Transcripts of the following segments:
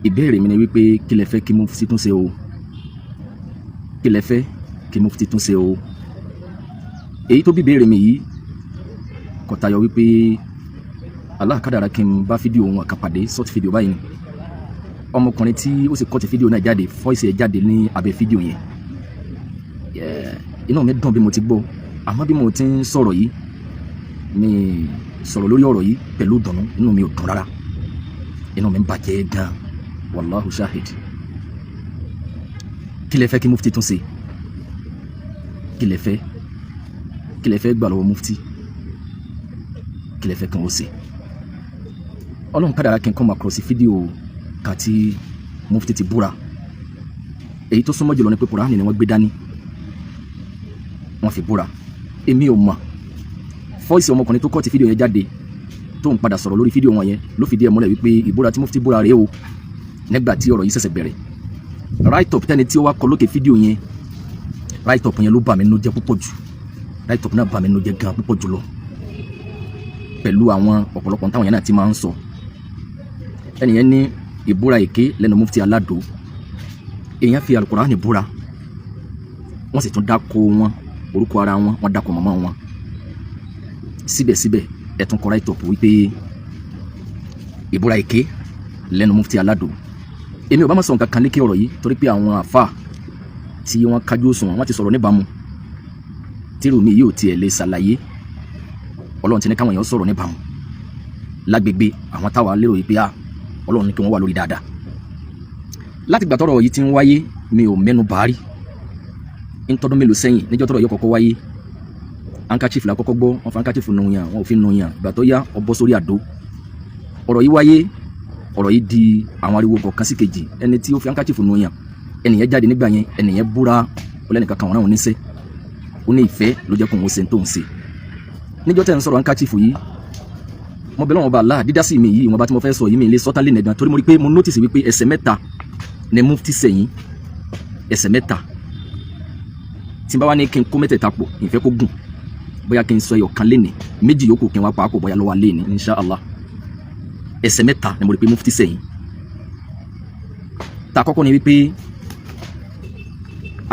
Ìbéèrè mi ni wípé, kí lẹ fẹ́ kí Mufti tún ṣe o? Kí lẹ fẹ́ kí Mufti tún ṣe o? Èyí tó bí béèrè mi yìí kò tayọ wípé Allah kádàrá kí n bá fídíò wọn kan pàdé, short fídíò báyìí ni. Ọmọkùnrin tí ó sì cut fídíò náà jáde, voice ẹ̀ jáde ní abẹ́ fídíò yẹn. Inú mi dùn bí mo ti gbọ́, àmọ́ bí mo ti ń sọ̀rọ̀ yìí, mi sọ̀rọ̀ lórí ọ̀rọ̀ yìí pẹ̀lú ìdùnnú. Inú mi ò dùn rárá, inú mi ń bàjẹ́ gan, wallahu shahid. Kí lẹ fẹ́ kí Mufti tún ṣe? Kí lẹ fẹ́? Kí lẹ fẹ́ gbà lọ́wọ́ Mufti? Kí lẹ fẹ́ kí wọ́n ṣe? Ọlọ́run kádàrá kí n come across fídíò kan tí Mufti ti búra. Èyí tó súnmọ́ jùlọ ni pé Kùránì ni wọ́n gbé dání, wọ́n fi búra. Èmi ò mọ̀. Voice ọmọkùnrin tó cut fídíò yẹn jáde, tó ń padà sọ̀rọ̀ lórí fídíò wọn yẹn, ló fìdí ẹ̀ múlẹ̀ wípé ìbúra tí Mufti búra rèé o nígbà tí ọ̀rọ̀ yìí ṣẹ̀ṣẹ̀ bẹ̀rẹ̀. Write up tẹ́ni tí ó wá kọ lókè fídíò yẹn, write up yẹn ló bà mí nínú jẹ́ púpọ̀ jù. Write up náà bà mí nínú jẹ́ gan púpọ̀ jùlọ, pẹ̀lú àwọn ọ̀pọ̀lọpọ̀ táwọn yẹn náà ti máa ń sọ. Ẹnìyẹn ní ìbúra èké lẹ́nu Mufti Aládò. Èèyàn fi Alukurani búra, wọ́n sì tún dáko wọn, orúkọ ara wọn, wọ́n dáko màmá wọn. Síbẹ̀síbẹ̀, ẹ̀ tún kọ write up wípé ìbúra èké lẹ́nu Mufti Aládò. Èmi ò bá má sọ nǹkan kan lékè ọ̀rọ̀ yìí, torí pé àwọn àfa tí wọ́n kájú òṣùwọ̀n, wọ́n ti sọ̀rọ̀ níbàámu tírù mi yóò tiẹ̀ lè ṣàlàyé. Ọlọ́run ti ní káwọn èèyàn sọ̀rọ̀ níbàámu lágbègbè àwọn táwa lérò yìí pé a Ọlọ́run ní kí wọ́n wà lórí dáadáa. Láti gbà tọ́rọ̀ yìí ti ń wáyé, mi ò mẹ́nu bàárí. Ntọ́dún mélòó sẹ́yìn, níjọ́ tọ́rọ̀ yìí kọ́kọ́ wáyé, handkerchief la kọ́kọ́ gbọ́. Wọ́n fa handkerchief nù yàn, wọ́n ò fi nù yàn. Ìgbà tó yá, ó bọ́ sórí àdó. Ọ̀rọ̀ yìí wáyé, ọ̀rọ̀ yìí di àwọn ariwo kọ̀ọ̀kan sí kejì. Ẹni tí ó fi handkerchief nù yàn, ẹnìyẹn jáde nígbà yẹn, ẹnìyẹn búra ọlẹ́nìkan kan, wọn náà oníṣẹ́ ó ní ìfẹ́ ló jẹ́ kó òun ṣe tó ń ṣe. Níjọ́ tẹ́ ń sọ̀rọ̀ handkerchief yìí, mo bẹ̀ lọ́wọ́ bá Allah dídá sí mi yìí, ìwọ̀nba tí mo fẹ́ sọ yìí, mi lè sọ́tàn lé nìgan, torí mo rí pé mo notice wípé ẹsẹ̀ mẹ́ta ni Mufti sẹ́yìn. Ẹsẹ̀ mẹ́ta tí n bá wá ní kí n kó mẹ́tẹ̀ẹ̀ta pọ̀, ìfẹ́ kó gùn, bóyá kí n sọ ẹyọ kan léni, méjì yòókù kí n wá pa á pọ̀, bóyá lọ́wọ́ léni, insha Allah. Ẹsẹ̀ mẹ́ta ni mo rí pé Mufti sẹ́yìn. Ta àkọ́kọ́ ni wípé,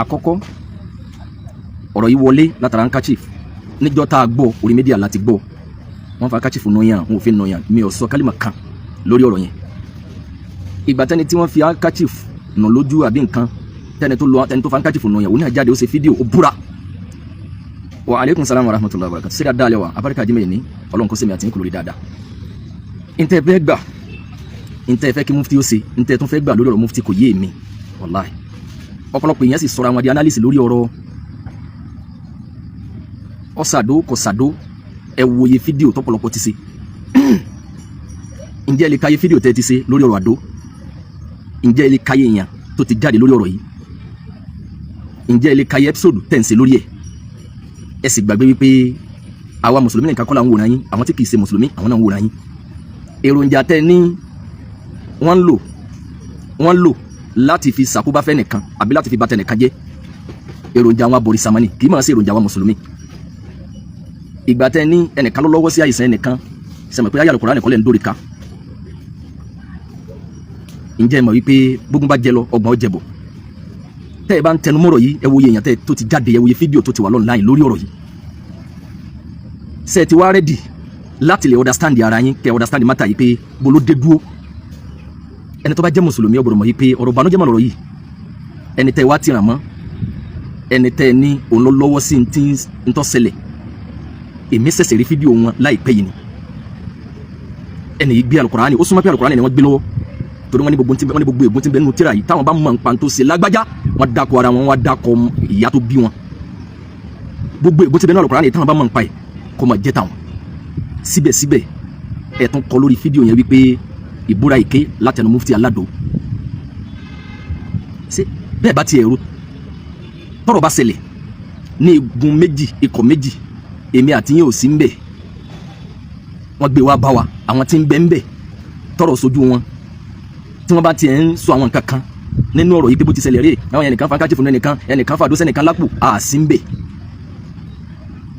àkọ́kọ́, ọ̀rọ̀ yìí wọlé látara handkerchief. Níjọ́ tá a gbọ́, orí media láti gbọ́, wọ́n fa handkerchief nù yàn, wọn ò fi nù yàn. Mi ò sọ kálímà kan lórí ọ̀rọ̀ yẹn. Ìgbà tẹ́ni tí wọ́n fi handkerchief nù lójú àbí nǹkan, tẹ́ni tó lọ, tẹ́ni tó fa handkerchief nù yàn, òun náà jáde, ó ṣe fídíò, ó búra. Wa aleykum salaam wa rahmatullahi wa barakatuh. Síra dáalẹ̀ wa abarika jimẹ̀ ní Ọlọ́run kó sẹ́mi àti ní kò lórí dáadáa. Ntẹ́ fẹ́ gbà, ntẹ́ fẹ́ kí Mufti ó ṣe, ntẹ́ tún fẹ́ gbà lórí ọ̀rọ̀ Mufti kò yé mi, wàláhì. Ọ̀pọ̀lọpọ̀ èèyàn sì sọ̀rọ̀ àwọn di analysis lórí ọ̀rọ̀ ọ̀sàdó kò sàdó. Ẹ wòye fídíò tọ́pọ̀lọpọ̀ ti ṣe. Ǹjẹ́ ẹ lè káyé fídíò tẹ́ ti ṣe lórí ọ̀rọ̀ àdó? Ǹjẹ́ ẹ lè káyé èèyàn tó ti jáde lórí ọ̀rọ̀ yìí? Ǹjẹ́ ẹ lè káyé episode tẹ̀ ń ṣe lórí ẹ̀? Ẹ sì gbàgbé wípé àwa mùsùlùmí nìkan kọ́ la ń wòran yín. Àwọn tí kì í ṣe mùsùlùmí, àwọn náà ń wòran yín. Èròjà tẹ́ ní wọ́n ń lò, wọ́n ń lò láti fi ṣàkóbá fẹ́ nìkan àbí láti fi bà tẹnìkan jẹ́, èròjà àwọn abọ̀rìṣàmánì, kì í máa ṣe èròjà àwọn mùsùlùmí. Ìgbà tẹ́ ní ẹnìkan ló lọ́wọ́ sí àìsàn ẹnìkan, sẹmọ pé ayé Al-Kùránì kọ́lẹ̀ ń dórí ká? Ǹjẹ́ ẹ mọ̀ wípé gbógun bá jẹ lọ, ọgbọ̀n ó jẹ bọ̀? Tẹ́ ẹ bá ń tẹnu mọ́rọ̀ yìí, ẹ wo iye èèyàn tẹ́ tó ti jáde, ẹ wo iye fídíò tó ti wà online lórí ọ̀rọ̀ yìí. Ṣé ẹ ti wá ready láti lè understand ara yín, kẹ́ understand matter yìí, pé bolo dé dúró? Ẹni tó bá jẹ́ mùsùlùmí, ó gbọ́dọ̀ mọ̀ yìí pé ọ̀rọ̀ ìbànújẹ́ mọ̀ lọ́rọ̀ yìí. Ẹni tẹ́ wá tìràn mọ́, ẹni tẹ́ ní òun ló lọ́wọ́ sí ntí ntọ́ ṣẹlẹ̀, èmi ṣẹ̀ṣẹ̀ rí fídíò wọn láìpẹ́ yìí ni. Ẹni yìí gbé Alukurani, ó súnmọ́ pé Alukurani ni wọ́n gbé lọ́wọ́, torí wọ́n ní gbogbo wọ́n ní gbogbo ègún tí ń bẹ nínú tírà yìí, táwọn bá mọ̀ nípa tó ṣe lágbájá. Wọ́n dákọ̀ ara wọn, wọ́n dákọ̀ ìyá tó bí wọn. Gbogbo ègún tí ń bẹ nínú Alukurani yìí, táwọn bá mọ̀ nípa ẹ̀, kó máa jẹ́ tàwọn. Síbẹ̀síbẹ̀, ẹ̀ tún kọ lórí fídíò yẹn wípé ìbúra èké látẹnu Mufti Aládò. Ṣé bẹ́ẹ̀ bá tiẹ̀ ro, tọ́rọ̀ bá ṣẹlẹ̀ ní igun méjì, ikọ̀ méjì, èmi àti yín ò sí ń bẹ̀, wọ́n gbé wá bá wa, àwọn tí ń bẹ ń bẹ̀ tọ́rọ̀ sójú wọn, tí wọ́n bá tiẹ̀ ń sọ àwọn nǹkan kan nínú ọ̀rọ̀ yìí pé bó ti ṣẹlẹ̀ rèé, àwọn ẹnìkan fa kájí fún ẹnìkan, ẹnìkan fa àdósẹ́ ẹnìkan lápò, àsí ń bẹ̀.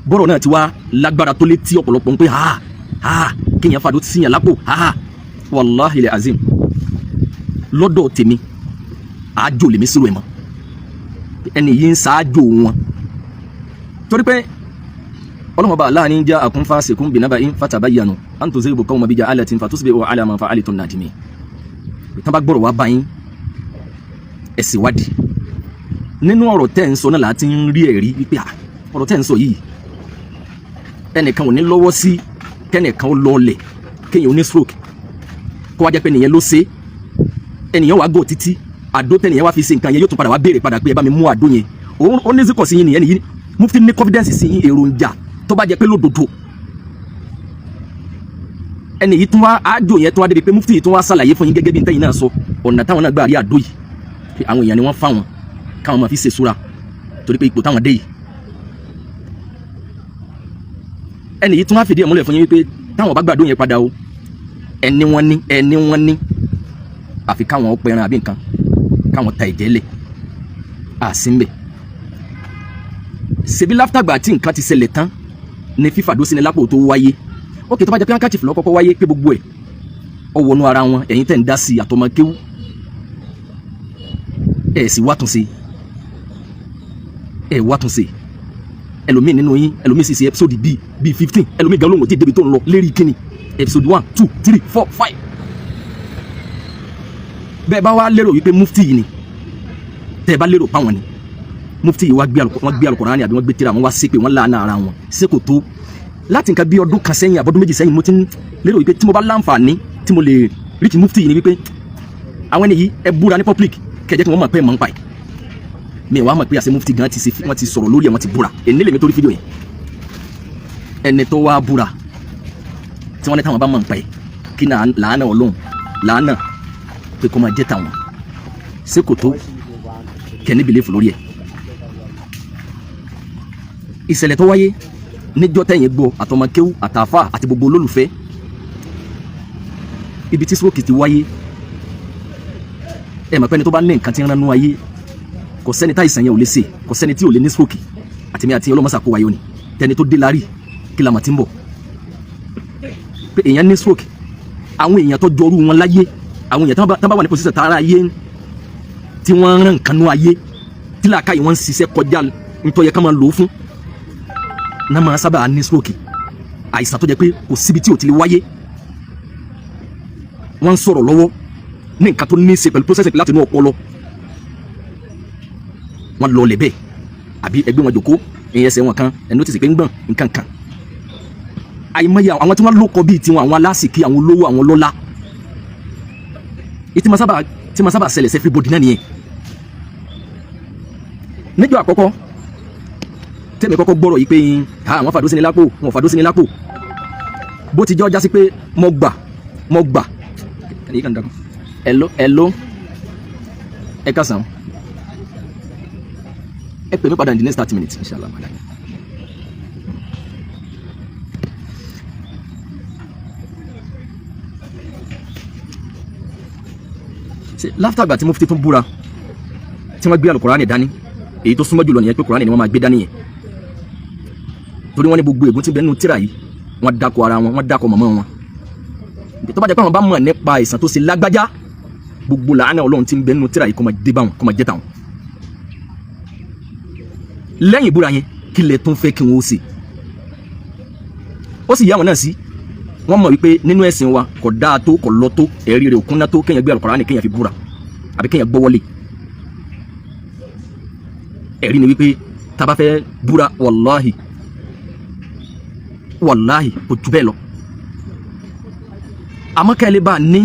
Bọ́rọ̀ náà ti wá lágbára tó létí ọ̀pọ̀lọpọ̀ ń pé ha ha, kéèyàn fàdó síyàn lápò, ha, wàláhi azim. Lọ́dọ̀ tèmi, àájò lèmi sírò ẹ̀ mọ́. Ẹni yìí ń ṣáájò wọn torí pé ọlọ́mọba aláàánú jẹ́ àkúnfà sèkún bìnnábà in fatabayyanu an tusibu qawman bijahalatin fatusbihu ala ma fa'altum nadimin. Tán bá gbọ́rọ̀ wá bá yín, ẹ sì wádìí. Nínú ọ̀rọ̀ tẹ́ ń sọ náà láti ń rí ẹ̀rí wípé ọ̀rọ̀ tẹ́ ń sọ yìí, ẹnìkan ò ní lọ́wọ́ sí kẹ́nìkan ó lọ́ọ̀lẹ̀, kéèyàn ó ní stroke, kó wá jẹ́ pé nìyẹn ló ṣe. Ẹnìyàn wàá gò títí, àdó tẹ́nìyẹn wá fi ṣe nǹkan yẹn, yóò tún padà wá béèrè padà pé ẹ bá mi mú àdó yẹn. Ó ní síkọ̀ sí yín nìyẹn. Nìyí mufti ní confidence sí yín. Èròjà tó bá jẹ́ pé lódodo ẹnì yìí tún wá àjò yẹn tún wá débi pé mufti yìí tún wá ṣàlàyé fún yín gẹ́gẹ́ bí ntẹ́yìn náà sọ, ọ̀nà táwọn náà gbà rí àdó yìí, pé àwọn èèyàn ni wọ́n fáwọn káwọn máa fi ṣe súra torí pé ipò táwọn dé yìí. Ẹnì yìí tún wá fìdí ẹ̀ múlẹ̀ fún yín wípé táwọn bá gbàdó yẹn padà o, ẹni wọ́n ní, ẹni wọ́n ní, àfi káwọn pẹran àbí nǹkan, káwọn ta ẹ̀jẹ̀ lẹ̀ àsínbẹ̀. Ṣebí láfítàgbà tí nǹkan ti ṣẹlẹ̀ tán ni fífàdó sí ni lápò tó wáyé. Ókè, tó bá jẹ́ pé handkerchief ló kọ́kọ́ wáyé, pé gbogbo ẹ̀ ọ wọnú ara wọn, ẹ̀yin tẹ̀ ń dá sí àtọmọ kéwú, ẹ̀ sì wá tún ṣe, ẹ̀ wá tún ṣe. Ẹlòmíì nínú yín, ẹlòmíì sì ṣe episode bíi 15, ẹlòmíì gan lóhùn tí débi tó ń lọ lérí kíni, episode 1, 2, 3, 4, 5. Bẹ́ẹ̀ bá wá lérò wípé mufti yìí ni, tẹ́ ẹ bá lérò páwọn ni mufti yìí wá gbé, wọ́n gbé Al-Qur'ani àbí wọ́n gbé tírà, wọ́n wá ṣépè, wọ́n láàánú ara wọn, ṣé kò tó? Láti nǹkan bí ọdún kan sẹ́yìn, àbọ̀dún 2 sẹ́yìn, mo ti ń lérò wípé tí mo bá láǹfààní tí mo lè reach mufti yìí ni wípé àwọn ẹni yìí, ẹ búra ní public kẹjẹ kí wọ́n mọ̀ pé mọ̀ ń pa ẹ̀. Mi wàá mọ̀ pé àṣẹ mufti gan ti ṣe, wọ́n ti sọ̀rọ̀ lórí ẹ̀, wọ́n ti búra. Èní lèmi torí fídíò yẹn, ẹni tó wá búra tí wọ́n ní táwọn bá mọ̀ ń pa ẹ̀, kí làánà Ọlọ́run làánà pé kó máa jẹ́ tàwọn, ṣé kò tó kẹ́ni belief lórí ẹ̀? Ìṣẹ̀lẹ̀ tó wáyé níjọ́ tẹ̀yìn gbọ́, àtọmọkéwú, àtàfà àti gbogbo olólùfẹ́, ibi tí stroke ti wáyé, ẹ mọ̀ pé ẹni tó bá ní nǹkan tí ń ránú ayé, kò sẹ́ni táìsàn yẹn ò lè ṣe, kò sẹ́ni tí ò lè ní stroke. Àtìmí àti ọlọ́mọṣà kó wáyé òní tẹni tó dé lárí kí la mà ti ń bọ̀ pé èèyàn ní stroke. Àwọn èèyàn tó jọrú wọn láyé, àwọn èèyàn tó bá wà ní position tààrà ayé tí wọ́n ń rán nǹkan nú ayé, tí làákàyè wọn ń ṣiṣẹ́ kọjá nítorí yẹ ká máa lò ó fún náà, máa sábà ní stroke. Àìsàn tó jẹ́ pé kò síbi tí ò ti lè wáyé. Wọ́n ń sọ̀rọ̀ lọ́wọ́ ní nǹkan tó ní í ṣe pẹ̀lú processing láti inú ọpọlọ, wọ́n lọ lẹ̀ bẹ́ẹ̀, àbí ẹgbẹ́ wọn jòkó, ìyẹn ẹsẹ̀ wọn kan ẹ̀ notice pé ń gbọ̀n nǹkan kan. Àìmọye àwọn tí wọ́n lóko bíi tiwọn, àwọn alásìkí, àwọn olówó, àwọn ọlọ́lá, tí ma sábà ṣẹlẹ̀ sí everybody náà nìyẹn. Níjọ́ àkọ́kọ́ tẹ́mi kọ́kọ́ gbọ́rọ̀ yìí pé àwọn fàdó sí ni lápò, wọn fàdó sí ni lápò, bó ti jọ́ jásí pé mo gbà, mo gbà. Hello, hello, ẹ káàsán, ẹ pè mí padà in the next 30 minutes, inshallah madam. Láfítàgbà tí mufti tún búra, tí wọ́n gbé Al-Qur'ani dání, èyí tó súnmọ́ jùlọ nìyẹn pé Kùránì ni wọ́n máa gbé dání yẹn, torí wọ́n ní gbogbo ègún tí ń bẹ nínú tírà yìí, wọ́n dákọ̀ ara wọn, wọ́n dákọ̀ mọ̀mọ́ wọn. Tó bá jẹ́ pé àwọn bá mọ̀ nípa àìsàn tó ṣe lágbájá, gbogbo làánà Ọlọ́run tí ń bẹ nínú tírà yìí kó máa dé bá wọn, kó máa jẹ́ tàwọn. Lẹ́yìn ìbúra yẹn, kí lẹ tún fẹ́ kí wọ́n ó ṣe? Ó sì yá àwọn náà sí. Wọ́n mọ̀ wípé nínú ẹ̀sìn wa, kò dáa tó, kò lọ tó, ẹ̀rí rẹ̀ òkúnná tó kéèyàn gbé Al-Qur'ani kéèyàn fi búra àbí kéèyàn gbọ́wọ́lé. Ẹ̀rí ni wípé tá a bá fẹ́ búra, wàláhì, wàláhì, kò jù bẹ́ẹ̀ lọ. Àmọ́ kẹ́ ẹ lè bá a ní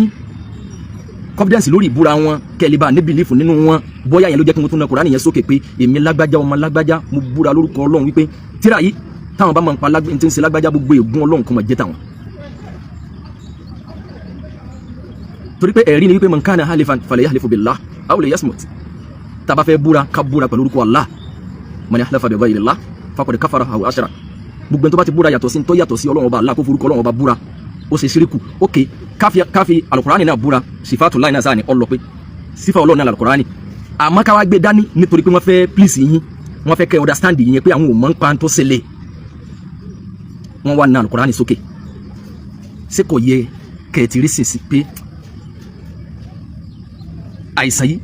confidence lórí ìbúra wọn, kẹ́ ẹ lè bá a ní belief nínú wọn, bóyá yẹn ló jẹ́ kí wọ́n tún na Kùránì yẹn sókè pé èmi lágbájá, ọmọ lágbájá, mo búra lórúkọ Ọlọ́run wípé tíra yìí, táwọn bá máa ń pa tí ń ṣe lágbájá, gbogbo ègún Ọlọ́run kó máa jẹ́ tàwọn. Torí pé ẹ̀rí ni wípé man kana halifan falyahlifu billah aw liyasmut. Tá a bá fẹ́ búra, ká búra pẹ̀lú orúkọ Allah. Man halafa bi ghayrillah faqad kafara aw ashrak. Gbogbo ẹni tó bá ti búra yàtọ̀ sí tó yàtọ̀ sí Ọlọ́run ọba Allah, kó forúkọ Ọlọ́run ọba búra, ó ṣe ṣíríkù. Ok, káfí alukurani náà búra, sifatullahi náà sáà ní ọlọ pé sífà Ọlọ́run náà alukurani. Àmọ́ ká wá gbé dání nítorí pé wọ́n fẹ́ please yín, wọ́n fẹ́ kẹ́ understand yín pé àwọn ò mọ̀ ń pa tó ṣẹlẹ̀, wọ́n wá na alukurani sókè. Ṣé kò yẹ kẹ́ ẹ ti rí sìnsìn pé Àìsàn yìí,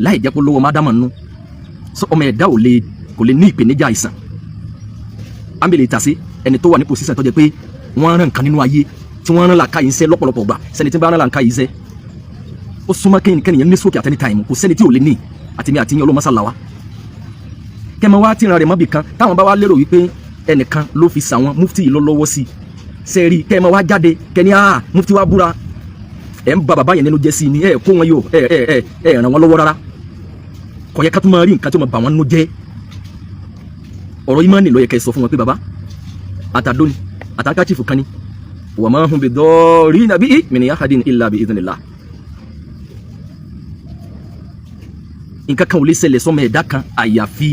láì jẹ́ kó lówó má dámọ̀ nù sọ, ọmọ ẹ̀dá ò lè, kò lè ní ìpèníjà àìsàn. Ámbèlè tàsé ẹni tó wà ní position tó jẹ́ pé wọ́n rán nǹkan nínú ayé tí wọ́n rán làákàyè ń sẹ́ lọ́pọ̀lọpọ̀ gbà. Sẹ́ni tí bá rán làákàyè ń sẹ́, ó súnmọ́ kẹ́nìyàn ní stroke at any time. Kò sẹ́ni tí ò lè ní. Àtìmí àti yín, ọlọ́mọṣà làwá kẹ́mọ wá tíran rẹ̀ mọ́bì kan táwọn bá wá lérò wípé ẹnìkan ló fi sàwọn mufti yìí lọ lọ́wọ́ sí i. Sẹ́ẹ̀rì kẹ́mọ wá jáde kẹ́ni ah, mufti wá búra. Ẹ̀ ń ba bàbá yẹn nínú jẹ́ sí i ni. Ẹ̀ kó wọn yóò ẹ̀ ẹ̀ ẹ̀ ẹ̀ ràn wọ́n lọ́wọ́ rárá. Kò yẹ ká tún máa rí nǹkan tí ó máa bà wọ́n nínú jẹ́. Ọ̀rọ̀ yìí máa ń nílò yẹ kẹ́ ẹ sọ fún wọn pé bàbá àtàdó ni àtàkàchìfù kan ni. Wa ma hum bidarrina bihi min ahadin illa bi idhnillah. Nǹkan kan ò lè ṣẹlẹ̀ sọ́mọ ẹ̀dá kan àyàfi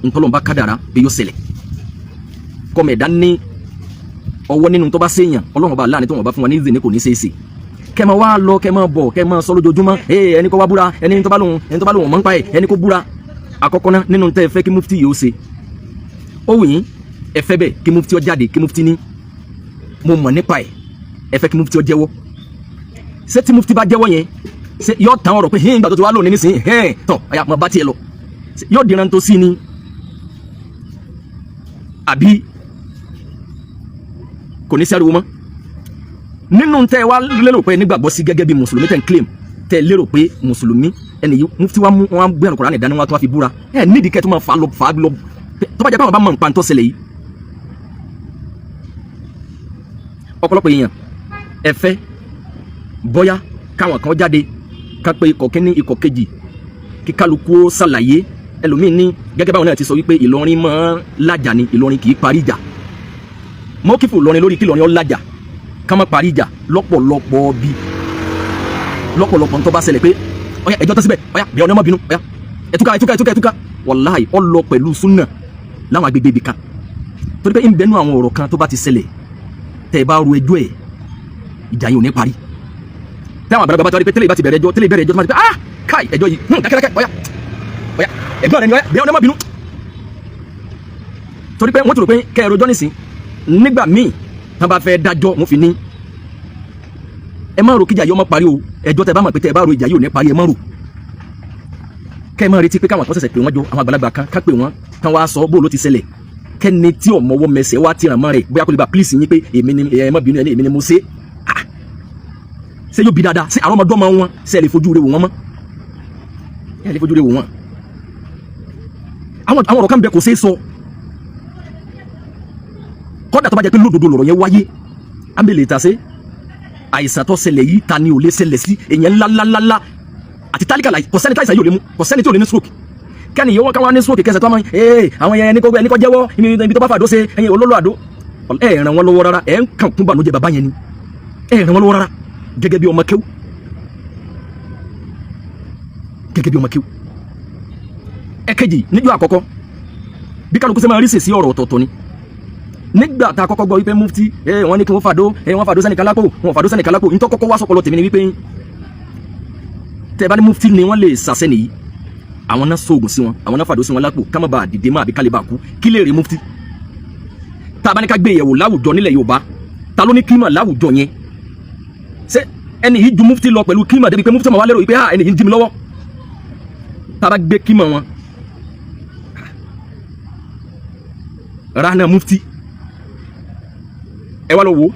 ntọ́lọ́mbà kádàrá bí yóò ṣẹlẹ̀. Kọ́mọ ẹ̀dá ní ọwọ́ nínú tó bá séèyàn, Ọlọ́run bá láàrin tó wọn bá fún wa ní ìzìnì, kò ní ṣeé ṣe. Kẹ́ máa wá lọ, kẹ́ máa bọ̀, kẹ́ máa sọ lójoojúmọ́, ee, ẹni kó wá búra, ẹni tó bá lòun, ẹni tó bá lòun mọ̀ ń pa ẹ̀, ẹni kó búra. Àkọ́kọ́ náà, nínú tẹ́ ẹ fẹ́ kí mufti yìí ó ṣe, ó wù yín, ẹ fẹ́ bẹ́ẹ̀ kí mufti ó jáde, kí mufti ní mo mọ̀ nípa ẹ̀. Ẹ fẹ́ kí mufti ó jẹ́wọ́. Ṣé tí mufti bá jẹ́wọ́ yẹn, ṣé yóò tán ọ̀rọ̀ pé hìn ìgbà tó ti wá lónìí nísìnyí, hẹ́n tọ̀ ọ̀yà mọ̀ bá tiẹ̀ lọ, yóò dìran tó sí ni, àbí kò ní sí ariwo mọ́? Nínú tẹ́ ẹ wá lérò pé nígbàgbọ́ sí gẹ́gẹ́ bí mùsùlùmí, tẹ́ ń claim, tẹ́ ẹ lérò pé mùsùlùmí ẹni yìí, mufti wa mú wọn gbé Al-Qur'ani dání, wọn tó wá fi búra. Ẹ nídìí kẹ́ tó máa fà á lọ, fà á lọ. Tó bá jẹ́ pé àwọn bá mọ̀ nǹkan tó ṣẹlẹ̀ yìí, ọ̀pọ̀lọpọ̀ èèyàn, ẹ fẹ́ bóyá káwọn kan jáde ká pé ikọ̀ kínní, ikọ̀ kejì, kí kálukú ó ṣàlàyé. Ẹlòmíín ní gẹ́gẹ́ báwọn náà ti sọ wípé Ìlọrin máa lájà ni, Ìlọrin kì í parí ìjà. Mọ́kìfù Ìlọrin lórí kí Ìlọrin ó lájà, ká má parí ìjà lọ́pọ̀lọpọ̀, bí lọ́pọ̀lọpọ̀ tó bá ṣẹlẹ̀ pé ọ̀yá, ẹjọ́ tó síbẹ̀, ọ̀yá bí ọ̀nà má bínú, ọ̀yá ẹ̀túká, ẹ̀túká, ẹ̀túká, ẹ̀túká. Wàláhì, ó lọ pẹ̀lú súnà láwọn agbègbè ibì kan, torí pé ń bẹnu àwọn ọ̀rọ̀ kan tó bá ti ṣẹlẹ̀, tẹ́ ẹ bá ru ẹjọ́ ẹ̀, ìjà yìí ò ní parí. Táwọn àgbàlagbà bá ti wá rí pé tẹ́lẹ̀ bá ti bẹ̀rẹ̀ ẹjọ́, tẹ́lẹ̀ bẹ̀rẹ̀ ẹjọ́, tó máa ti pé ah, káì, ẹjọ́ yìí dákẹ́dákẹ́, ọ̀yá ọ̀yá, ẹ̀gbọ́n rẹ̀ ni, ọ̀yá bí ọ̀nà má bínú, torí pé wọ́n ti rò pé kẹ́ ẹ rojọ́ nísìn. Nígbà míì tán bá fẹ́ dájọ́, wọ́n fi ní ẹ má ro kíjà yìí ọmọ parí o. Ẹjọ́ tẹ bá mọ̀ pé tẹ bá ro, ìjà yìí ò ní parí, ẹ má ro. Kẹ́ ẹ má retí pé káwọn kan ṣẹ̀ṣẹ̀ pè wọ́n jọ, àwọn àgbàlagbà kan ká pè wọ́n kán wá sọ bó ló ti ṣẹlẹ̀, kẹ́ni tí ò mọwọ́ mẹsẹ̀ wá tìràn mọ́ rẹ̀, bóyá kó lè bá pílìsì yín pé èmi ni, ẹ má bínú, èmi ni mo ṣe. Ṣé yóò bí dáadáa? Ṣé àwọn ọmọdé ọmọ wọn, ṣe lè fojú rẹ̀ wò wọ́n mọ́? Ẹ lè fojú rẹ̀ wò wọ́n. Àwọn ọ̀rọ̀ kan bẹ kò ṣeé sọ. Kọ́dà tó bá jẹ́ pé lódodo lọ̀rọ̀ yẹn wáyé, ámbèlè ìtàsé àìsàn tó ṣẹlẹ̀ yìí, ta ni ò lè ṣẹlẹ̀ sí? Èèyàn ńláńláńlá àti tálíkà, kò sẹ́ni táìsàn yóò lè mú, kò sẹ́ni tí ò lè ní stroke. Kẹ́ni yìí wọ́n káwọn ní stroke kẹsẹ̀ tó máa ee, àwọn yẹn ẹni kó jẹ́wọ́ ibi tó bá fàdó ṣe ẹyin olólò àdó. Ẹ ràn wọ́n lọ́wọ́ rárá, ẹ ń kàn kún bànújẹ́ bàbá yẹn ni. Ẹ ràn wọ́n lọ́wọ́ rárá gẹ́gẹ́ bí ọmọ kéwú, gẹ́gẹ́ bí ọmọ kéwú. Ẹ̀kejì, níjọ́ àkọ́kọ́, bí kálukú ṣe máa rí sèsí ọ̀rọ̀ ọ̀tọ̀ọ̀tọ̀ ni. Nígbà tá a kọ́kọ́ gbọ́ wípé mufti wọ́n ní kí wọ́n fàdó, wọ́n fàdó sẹ́nìkan lápò, wọ́n fàdó sẹ́nìkan lápò, nítorí kọ́kọ́ wá sọ́pọ̀lọ́ tèmi ni wípé tẹ́ bá ní mufti ni wọ́n lè sàṣẹ́ nìyí, àwọn náà sóògùn sí wọn, àwọn náà fàdó sí wọn lápò, ká má bàa dìde má àbí ká lè bá kú. Kí lè rí mufti? Tá a bá ní ká gbé ìyẹ̀wò láwùjọ nílẹ̀ Yorùbá, ta ló ní kímọ̀ láwùjọ yẹn? Ṣé ẹni yìí ju mufti lọ pẹ̀lú kímọ̀ débi pé mufti máa wá lérò wípé ah, ẹni yìí ń dí mi lọ́wọ́? Tá a bá gbé kímọ̀ wọn rana mufti, ẹ wá lọ wò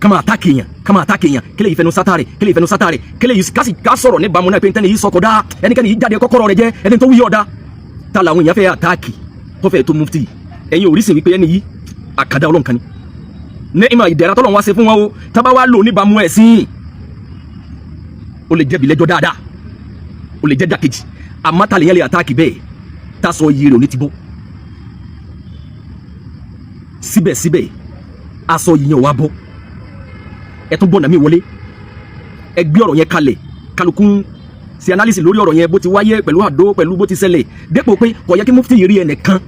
kama àtàkì èèyàn, kama àtàkì èèyàn, kílẹ̀ yìí fẹnu sátárẹ̀, kílẹ̀ yìí fẹnu sátárẹ̀, kílẹ̀ yìí kásì ká sọ̀rọ̀ níbàámu náà pé ntẹ́ni yìí sọkọ̀ dá, ẹnikẹ́ni yìí jáde kọ́kọ́rọ́ rẹ̀ jẹ́ ẹni tó wúyọ̀ dá. Ta làwọn èèyàn fẹ́ àtàkì tó fẹ́ tó mufti? Ẹ̀yin ò rí sìn wípé ẹni yìí àkàdá ọlọ́nkan ni ní ìmọ̀ ìdẹ̀ra tọ́lọ̀ wá ṣe fún wọn o. Tábà wá lò níbàámu ẹ̀sìn, ó lè jẹ́bi lẹ́jọ́ dáadáa, ó lè jẹ́ dàkejì. Àmọ́ ta lè yẹn lè àtàkì bẹ́ẹ̀ tá sọ iye rẹ̀ ò ní ti bọ́? Síbẹ̀síbẹ̀, aṣọ yìí yẹn wá bọ́, ẹ tún bọ̀nà mi wọlé, ẹ gbé ọ̀rọ̀ yẹn kalẹ̀, kálukú ṣe analysis lórí ọ̀rọ̀ yẹn, bó ti wáyé pẹ̀lú àdó, pẹ̀lú bó ti ṣẹlẹ̀, dépò pé kò yẹ kí mufti yìí rí ẹnìkan,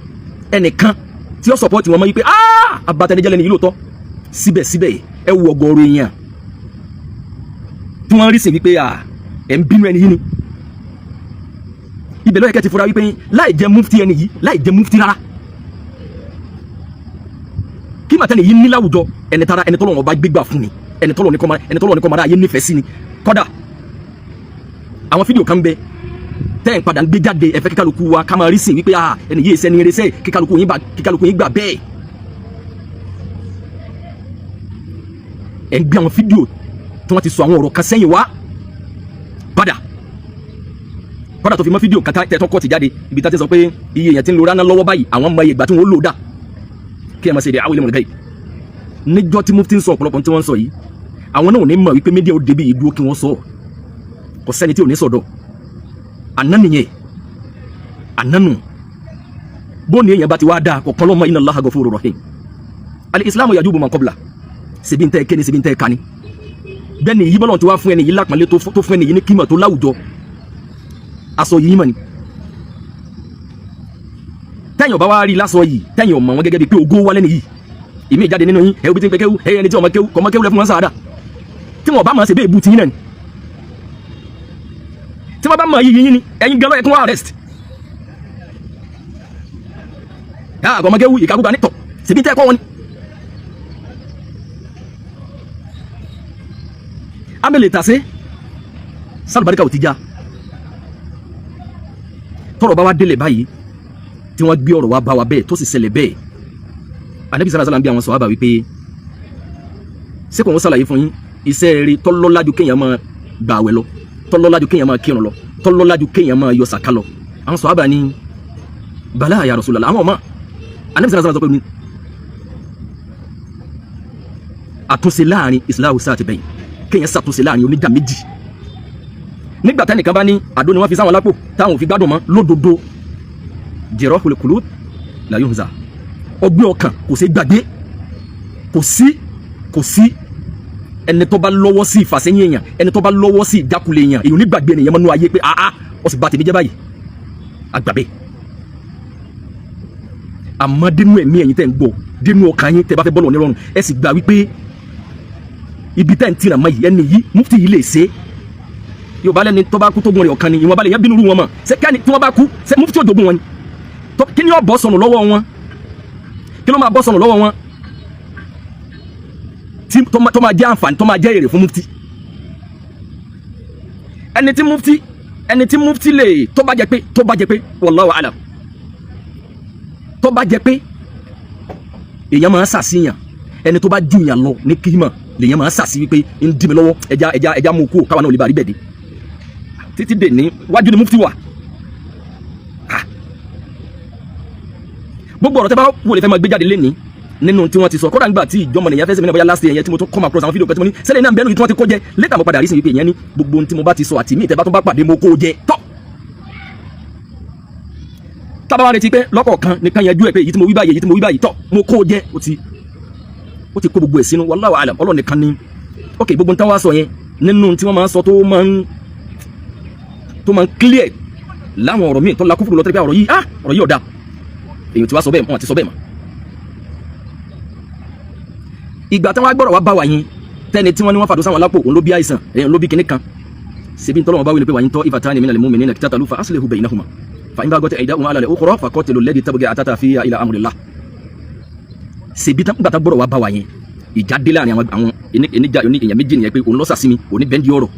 ẹnìkan tí ó support wọn mọ́ yìí pé aaa, abatẹnijẹ́ lẹ́ni yìí lóòótọ́. Síbẹ̀síbẹ̀, ẹ wo ọ̀gọ̀ọ̀rọ̀ èèyàn tí wọ́n rí sí wípé à ẹ̀ ń bínú ẹni yìí ni. Ibẹ̀ ló yẹ kẹ́ ti fura wípé láì jẹ́ mufti, ẹni yìí láì jẹ́ mufti rárá, kí màtẹ́ni yìí ní láwùjọ, ẹni tara ẹni tọ́lọ́wọ́n bá gbégbà fún ni. Ẹni tọ́lọ̀ ní kọ́mọ, ẹni tọ́lọ̀ ní kọ́mọ ayé nífẹ̀ẹ́ sí ni. Kọ́dà àwọn fídíò kan bẹ tẹ́ ẹ̀ padà ń gbé jáde, ẹ fẹ́ kíkálukú wa ká máa rí sìn wípé ah, ẹni yìí sẹ́ni eré sẹ́, kíkálukú yín bá, kíkálukú yín gbà bẹ́ẹ̀. Ẹ̀ ń gbé àwọn fídíò tí wọ́n ti sọ àwọn ọ̀rọ̀ kan sẹ́yìn wá padà, kọ́dà tó fi mọ́ fídíò kan tẹ́tọ́ kọ́ ti jáde, ibi tá ti sọ pé iye èèyàn ti ń lo rárá lọ́wọ́ báyìí, àwọn mọ iye ìgbà tí wọ́n lò dà kí ẹ máa ṣe èdè àwọn ilé mọ̀lẹ́kẹ́ yìí. Níjọ́ tí mufti ń sọ ọ̀pọ̀lọpọ̀ tí wọ́n ń sọ yìí, àwọn náà ò ní mọ̀ wípé mídíà ó débi ìdúró kí wọ́n sọ. Kò sẹ́ni tí ò ní sọ̀dọ̀ àná nìyẹn, àná nù. Bó ni èèyàn bá ti wá dáa kọ̀ọ̀kan lọ́mọ, inna Allaha ghafurur rahim. Al-islamu yajubu man qabla, ṣebí ń tẹ́ kéni, ṣebí ń tẹ́ kani. Bẹ́ẹ̀ ni yìí bọ́lọ̀ ti wá fún ẹni yìí lápọ̀nlé, tó fún ẹni yìí ní kímọ̀ tó láwùjọ, aṣọ yìí mọ̀ ni. Tẹ́yìn ọba wa rí lásọ yìí, tẹ́yìn ọmọ wọn gẹ́gẹ́ bíi pé ògo wálé nìyí, ìmí ìjáde nínú yín, ẹ obi tí ń pẹ kéwú, ẹni tí ọmọ kéwú kọmọ kéwú lẹ fún wọn sáadà. Tí wọn bá máa ṣe bẹ́ẹ̀ bu tiyín náà ni, tí wọn bá máa yí yín ni, ẹ̀yin gan ló yẹ kí wọ́n arrest. Yàrá ọmọ kéwú ìkàkùkà nítọ̀, ṣèbí tẹ́ kọ́ wọn ni. Amẹ́lẹ̀ tàṣe sálùbáríkà ò ti já. Tọ́rọ̀ bá wá délẹ̀ báyìí tí wọ́n gbé ọ̀rọ̀ wá bá wa bẹ́ẹ̀ tó sì ṣẹlẹ̀ bẹ́ẹ̀, Ànábì sallallahu alaihi wasallam bí àwọn sọ̀hábà wípé ṣé kò wọ́n ṣàlàyé fún yín iṣẹ́ eré tọ́lọ́lájú kéèyàn máa gbààwẹ̀ lọ, tọ́lọ́lájú kéèyàn máa kírun lọ, tọ́lọ́lájú kéèyàn máa yọ sàká lọ? Àwọn sọ̀hábà ní bala ya Rasulullah, àwọn ọmọ Ànábì sallallahu alaihi wasallam sọ pé ní àtúnṣe láàrin islahu sáà ti bẹ̀yìn, kéèyàn ṣàtúnṣe láàrin oníjà méjì. Nígbà tẹ́nìkan bá ní àdó ni wọ́n fi sáwọn lápò táwọn ò fi gbádùn mọ́ lódodo, jarahul qulub la yuhza, ọgbẹ́ ọkàn kò sí gbàgbé, kò sí, kò sí ẹni tó bá lọ́wọ́ sí ìfàsẹ́yìn èèyàn, ẹni tó bá lọ́wọ́ sí ìjákulẹ̀ èèyàn, èèyàn nígbàgbé ènìyàn mọ́nú ayé pé àá ó sì bá tèmi jẹ́ báyìí, àgbàbẹ́. Àmọ́ dínú ẹ̀mí ẹ̀yin tẹ́ ń gbọ́, dínú ọkàn yín tẹ́ bá fẹ́ bọ́ọ̀lù onírọ̀rùn, ẹ sì gbà wípé ibi tẹ́ ń tìràn mọ́ yìí, ẹni yìí mufti yìí lè ṣe é. Yorùbá lẹ́ni tó bá kú tó gun rẹ̀ ọ̀kan ni, ìwọ̀nba lè yẹn bínú rú wọn mọ̀. Ṣé kẹ́ni tí wọ́n bá kú, ṣé mufti òjògùn wọn ni? Kí ni ó bọ́ sọnù lọ́wọ́ wọn? Kí ló máa bọ́ sọnù lọ́wọ́ wọn tí tó máa jẹ́ àǹfààní, tó máa jẹ́ èrè fún mufti? Ẹni tí mufti, ẹni tí mufti lè, tó bá jẹ pé, tó bá jẹ pé, wallahu alam, tó bá jẹ pé èèyàn máa ń ṣàṣìyàn, ẹni tó bá jùyàn lọ ní kírímà lèèyàn máa ń ṣàṣì wípé ń dì mí lọ́wọ́, ẹja ẹja ẹja mú kú káwa náà lè bá rí bẹ́ẹ̀ dé títí dè ní wájú ni mufti wà. Gbogbo ọ̀rọ̀ tẹ́ bá wò lè fẹ́ máa gbé jáde lénìí nínú tí wọ́n ti sọ, kódà nígbà tí ìjọmọ nìyẹn fẹ́ sẹ́mi náà bóyá last year yẹn tí mo tún come across àwọn fídíò kan tí mo ní sẹ́lẹ̀ náà bẹ́ẹ̀ tí wọ́n ti kó jẹ, later mo padà rí sí wípé ìyẹn ní gbogbo ohun tí mo bá ti sọ àti mí ìtẹ́ bá tún bá pàdé mo kó jẹ tọ́. Tábà wá retí pé lọ́kọ̀ọ̀kan nìkan yanjú ẹ̀ pé èyí tí mo wí báyìí, èyí tí mo wí báyìí, tọ́ mo kó jẹ, ó ti kó gbogbo ẹ̀ sínú, wallahu alam, Ọlọ́run nìkan ni. Ok, gbogbo nǹkan wá sọ yẹn nínú tí wọ́n máa ń sọ tó máa ń clear láwọn ọ̀rọ̀ míì tó la kúfùrù lọ tẹ́lẹ̀ pé ọ̀rọ̀ yìí, ah, ọ̀rọ̀ yìí ọ̀dà, èyàn tí wàá sọ bẹ́ẹ̀, wọn àti sọ bẹ́ẹ̀ mọ́. Ìgbà tí wọ́n á gbọ́rọ̀ wá bá wa yín, tẹ́ni tí wọ́n ní wọ́n fàdó sáwọn lápò, òun ló bí àìsàn, èyàn ló bí kinní kan, ṣebí ntọ́lọ́wọ́n bá wí pé wa in ta'ifatani minal mu'minina iqtatalu fa aslihu baynahuma fa in baghat ihdahuma ala al-ukhra fa qatilu allati tabghi hatta tafi'a ila amrillah. Ṣebí nígbà tá gbọ́rọ̀ wá bá wa yẹn, ìjà dé láàrin àwọn oníjà èèyàn méjì nìyẹn pé òun lọ́sà sí mi, òun ní bẹ́ńdì ọ̀rọ̀.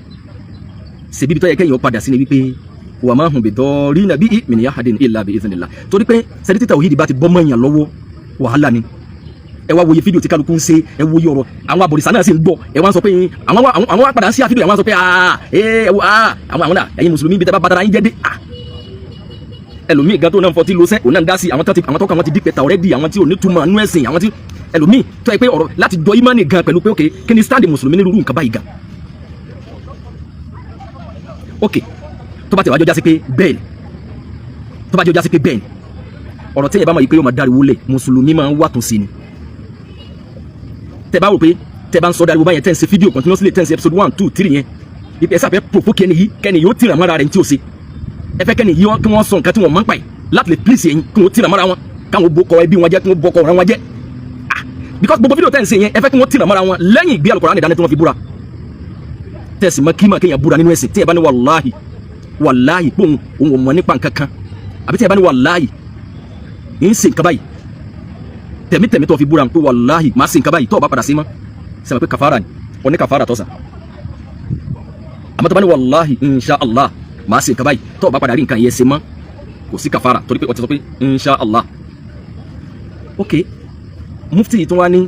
Ṣebí ibi tó yẹ kẹ́yìn ó padà sí ni wípé wa ma hum bidarrina bihi min ahadin illa bi idhnillah, torí pé sẹ́ni títà òhídìí bá ti bọ́ mọ́ èèyàn lọ́wọ́, wàhálà ni. Ẹ wá wòye fídíò tí kálukú ń ṣe, ẹ wòye ọ̀rọ̀ àwọn àbòrìṣà náà sì ń gbọ́, ẹ wá ń sọ pé àwọn wá padà ń ṣí àfídíò, àwọn sọ pé ẹ ẹ àwọn náà, ẹ̀yin mùsùlùmí bí tẹ́ bá bàtàrà yín jẹ́ dé. Ẹlòmíì gan tó náà ń fọtí lọ́sẹ̀, òun náà ń dá sí àwọn tó kàn wọ́n ti dípẹ́ ta already, àwọn tí ò ní túmọ̀ nú ẹ̀sìn, àwọn tí ẹlòmíì tó yẹ pé ọ̀rọ̀ láti jọ ìmánì gan pẹ̀lú pé ok, kí ni stand mùsùlùmí ní irú nǹkan báyìí gan? Ok, tó bá tẹ̀ wá jọ jásí pé bẹ́ẹ̀ ni, tó bá jọ jásí pé bẹ́ẹ̀ ni, ọ̀rọ̀ tí ẹ bá mọ̀ yìí pé yóò máa dáriwó lẹ̀, mùsùlùmí máa ń wà tún sí ni. Tẹ bá wò pé tẹ bá ń sọ dáriwó báyẹn, tẹ́ ń ṣe fídíò continuously, tẹ́ ń ṣe episode 1, 2, 3 yẹn, ipe ẹ sáfẹ́ provoke ẹni yìí, kẹ́ni yóò tìrà mọ́ra rẹ̀ ní tí o ṣe. Ẹ fẹ́ kẹ́ni yìí kí wọ́n sọ nǹkan tí wọ́n máa ń pa yìí láti lè please ẹ̀yin, kí wọ́n tìrà mọ́ra wọn, káwọn bó kọ ẹbí wọn jẹ́, kí wọ́n bọ́ kọ ọ̀ràn wọn jẹ́. Because gbogbo fídíò tẹ́ ń ṣe yẹn, ẹ fẹ́ kí wọ́n tìrà mọ́ra wọn lẹ́yìn ìgbé Al-Qur'ani dání tí wọ́n fi búra. Tẹ̀sí mọ́ kí mà kéèyàn búra nínú ẹ̀sìn, tí ẹ bá ní wàláhì wàláhì pé òun ò mọ̀ nípa nǹkan kan, àbí tí ẹ bá ní wàláhì ń ṣe nǹkan báyìí, tẹ̀mítẹ̀mí tó fi búra pé wàláhì máa ṣe nǹkan báyìí, tó o bá padà sí mọ́, sẹ́wọ̀n pé kàfàrà ni. Oní kàfàrà tọ́sàn. Àmọ́ tó bá ní wàláhì insha Allah màá ṣe nǹkan báyìí, tó o bá padà rí nǹkan yẹn ṣe mọ́, kò sí kàfàrà, torí pé o ti sọ pé insha Allah. Ok, mufti yìí tó wá ní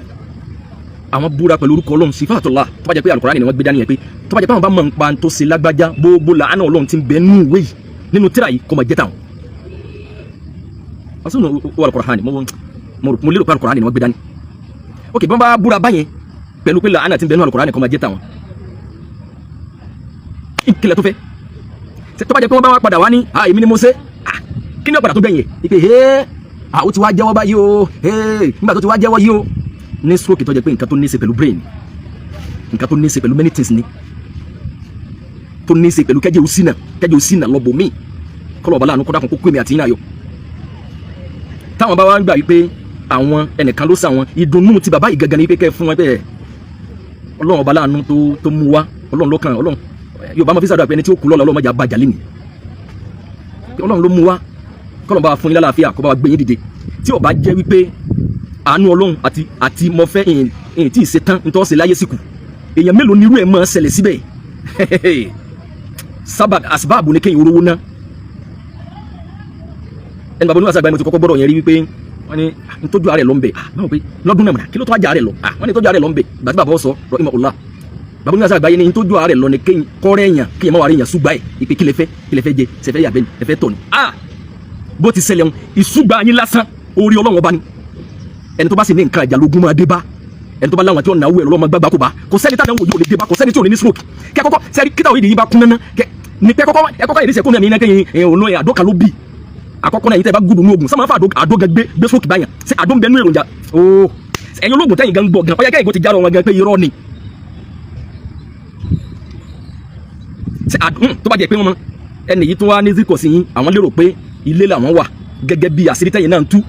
àwọn búra pẹ̀lú orúkọ Ọlọ́run sifatullah, tó bá jẹ́ pé Alukurani ni wọ́n gbé dání yẹn, pé tó bá jẹ́ pé àwọn bá mọ̀ nípa tó ṣe lágbájá, gbogbo làánà Ọlọ́run ti ń bẹ nínú ìwé yìí, nínú tírà yìí, kó máa jẹ́ tàwọn. Ọsùn wà Alukurani, mo lérò pé Alukurani ni wọ́n gbé dání. Ok, bí wọ́n bá búra báyẹn pẹ̀lú pé làánà ti ń bẹ nínú Alukurani kó máa jẹ́ tàwọn, ìkìlẹ̀ tó fẹ́, tó bá jẹ́ pé wọ́n bá wá padà wá ní èmi ni mo ṣe, kí ni ó padà tó gbẹ̀yìn ìpè hee, ó ti wá jẹ́wọ́ báyìí o, nígbà tó ti wá jẹ́wọ́ yìí o, ní stroke tó jẹ́ pé nǹkan tó ní í ṣe pẹ̀lú brain, nǹkan tó ní í ṣe pẹ̀lú many things ni, tó ní í ṣe pẹ̀lú kẹ́jẹ́ òsínà, kẹ́jẹ́ òsínà lọ́bọ̀ míì, kọ́lọ̀ ọba láàánú kọ́dà kó kó èmi àti yín ayọ̀. Táwọn bá wá ń gbà wípé àwọn ẹnìkan ló sàwọn, ìdùnnú ti bàbá yìí gangan ni wípé kẹ́ fún wọn bẹ́ẹ̀, Ọlọ́run ọba láàánú tó mú wá, Ọlọ́run lọ́kàn Ọlọ́run Yorùbá máa fi sàdúrà pé ẹni tí ó kú lọ́la, Ọlọ́run má jẹ́ abàjà lẹ́nìí, Ọlọ́run ló mú wá, kọ́lọ́n bá wa fún yín lálàáfíà, kó bá wa gbé yín dìde. Tí ó bá jẹ́ wípé àánú Ọlọ́run àti mo fẹ́ ìyìn tí ì ṣe tán nítorí ṣe láyé síkù, èèyàn mélòó ni irú ẹ̀ máa ṣẹlẹ̀ síbẹ̀? Sábà àsìbáàbò ní kéèyàn orówó ná. Ẹni bàbá oníwàsá àgbáyé, mo ti kọ́kọ́ gbọ́dọ̀ yẹn rí wípé wọ́n ní ntọ́jú ààrẹ lọ ń bẹ̀. Báwo pé lọ́dún náà, kí ló tó ajá rẹ̀ lọ? Wọ́n ní ntọ́jú ààrẹ lọ ń bẹ̀. Ìgbà tí bàbá sọ rọ ìmọ̀ ọ̀la, bàbá oníwàsá àgbáyé ní ntọ́jú ààrẹ lọ ní kéèyàn kọ́rẹ́ èèyàn, kéèyàn má wà rí èèyàn ṣùgbà ẹ̀ ìpè, kí lẹ fẹ́, kí lẹ fẹ́ jẹ, ṣẹfẹ́ yàgbẹ́ ni, ẹ fẹ́ tọ̀ ni. Bó ti ṣẹlẹ̀ ń ìṣùgbà yín lásán, orí Ọlọ́run ọba ni. Ẹni tó bá sì ní nǹkan ìjà lógún máa dé bá ẹni tó bá láwọn tí wọn náwó ẹ lọ́wọ́ máa gbàgbà kó bá. Kò sẹ́ni táwọn wò yóò lè dé bá, kò sẹ́ni tí ò ní ní stroke. Kẹ́ kọ́kọ́ sẹ́ni kíta òyìnbí yín bá kún náná kẹ́ ní pẹ́ kọ́kọ́ ẹ kọ́kọ́ ìdísẹ́ kó ní ẹ̀mí náà kẹ́yìn ẹ̀ òun náà àdó kan ló bì àkọ́kọ́ náà. Yìí tẹ́ bá gúdù ní ogun sọ́mọ́ fà àdó gan gbé gbé stroke báyàn ṣé àdó ń bẹ nú èròjà ooo. Ẹ̀yin ológun tẹ́yìn gan gbọ́ gan, ọ̀yá kẹ́yìn kò ti jára wọn gan pé irọ́ ni. Ṣé àdó tó bá jẹ́ pé wọ́n mọ ẹnì yìí tó wá ní zikọ̀ sí yín, àwọn lérò pé ilé làwọn wà gẹ́gẹ́ bí àṣírí tẹ́yìn náà ń tú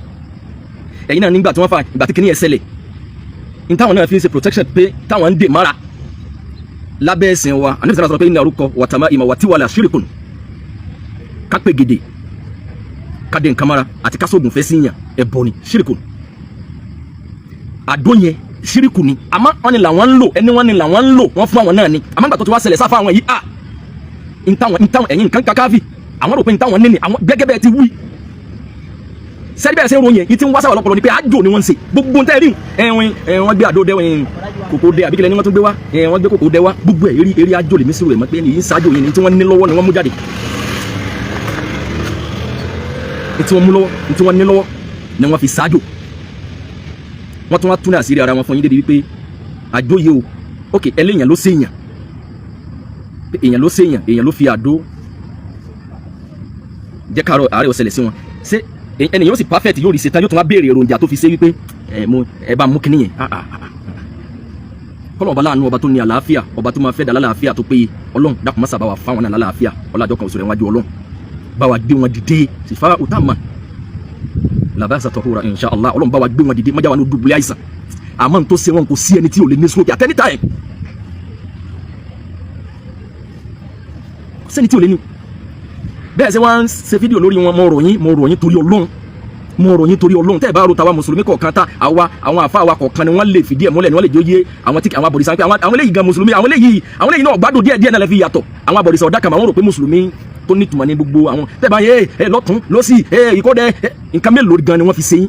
ẹ̀yin náà nígbà tí wọ́n fa ìgbà tí kìnìyẹn ṣẹlẹ̀ ní táwọn náà fi ń ṣe protection pé táwọn ń dè mára lábẹ́ ẹ̀sìn wa. Àníbi sọ pé ní arúkọ wàtàmá ìmọ̀ wàtí wàlà ṣírìkùn, ká pè gèdè, ká dé nǹkan mára àti ká sóògùn fẹ́ síyàn, ẹ̀bọ ni, ṣírìkùn. Àdó yẹn ṣírìkù ni, àmọ́ wọ́n ní làwọn ń lò, ẹni wọ́n ní làwọn ń lò, wọ́n fún àwọn náà ni. Àmọ́ ìgbà tó ti wá ṣẹlẹ̀ sáfà àwọn yìí, à ntàwọn ntàwọn ẹ̀yìn nǹkan kakáfì, àwọn rò pé ntàwọn níní àwọn gẹ́gẹ́ bẹ́ẹ̀ ti wí sẹ́ni bẹ́ẹ̀ sẹ́ ń ròyìn yìí tí ń wá sáwà lọ́pọ̀lọ́ ni pé àjò ni wọ́n ń ṣe gbogbo ntẹ́ rí ẹ̀wọ̀n wọ́n gbé àdó dẹ́wọ̀n kòkó dẹ àbíkẹ́lẹ́ ni wọ́n tún gbé wá, wọ́n gbé kòkó dẹ wá, gbogbo ẹ̀ eré eré àjò lèmi sí rẹ̀ mọ́ pé ní ìsájò yìí ni tí wọ́n ní lọ́wọ́ ni wọ́n mú jáde, tí wọ́n mú lọ́wọ́, tí wọ́n ní lọ́wọ́ ni wọ́n fi sájò. Wọ́n tún wá tún àṣírí ara wọn fún yín débi wípé àjò yìí o, ok, ẹlẹ́yìn ló ṣèyàn, èèyàn ló ṣèyàn, èèyàn ló fi àdó jẹ́ káàárọ̀ àárẹ̀ ó ṣẹlẹ̀ sí wọn. Ṣé ẹni yóò sì perfect, yóò rí ṣe tán, yóò tún wá béèrè èròjà tó fi ṣe wípé ẹ mo ẹ bá mú kíní yẹn? Kọ́lọ̀ ọba láàánú, ọba tó ní àlàáfíà, ọba tó máa fẹ́ dà lálàáfíà tó péye, Ọlọ́run dákun má sábà wà fáwọn náà lálàáfíà. Ọlájọ́ kan òṣèré wájú Ọlọ́run bá wa gbé wọn dìde sífà òtàmà làbáṣà tọkúra insha Allah. Ọlọ́run bá wa gbé wọn dìde, májà wà ní dùbúlẹ̀ àìsàn. Àmọ́ n tó ṣe wọn, kò sí ẹni tí ò lè ní stroke at any time, kò sẹ́ni tí ò lè ní. Bẹ́ẹ̀ sẹ́ wọ́n ń ṣe fídíò lórí wọn, mo rọ̀ yín, mo rọ̀ yín torí Ọlọ́run, mo rọ̀ yín torí Ọlọ́run. Tẹ́ ẹ bá ro tàwa mùsùlùmí kọ̀ọ̀kan ta àwa àwọn àfa wa kọ̀ọ̀kan ni wọ́n lè fìdí ẹ̀ múlẹ̀, ni wọ́n lè jẹ́ oyé àwọn tí àwọn abọ̀rìṣà pé àwọn eléyìí gan mùsùlùmí, àwọn eléyìí náà gbádùn díẹ̀ díẹ̀ náà lè fi yàtọ̀. Àwọn abọ̀rìṣà ọ̀dà kan, àwọn rò pé mùsùlùmí tó ní ìtumọ̀ ní gbogbo àwọn. Tẹ́ ẹ bá yẹ ẹ lọ́tún lọ́sì ẹ ìkọ́dẹ nǹkan mélòó gan ni wọ́n fi ṣe yín?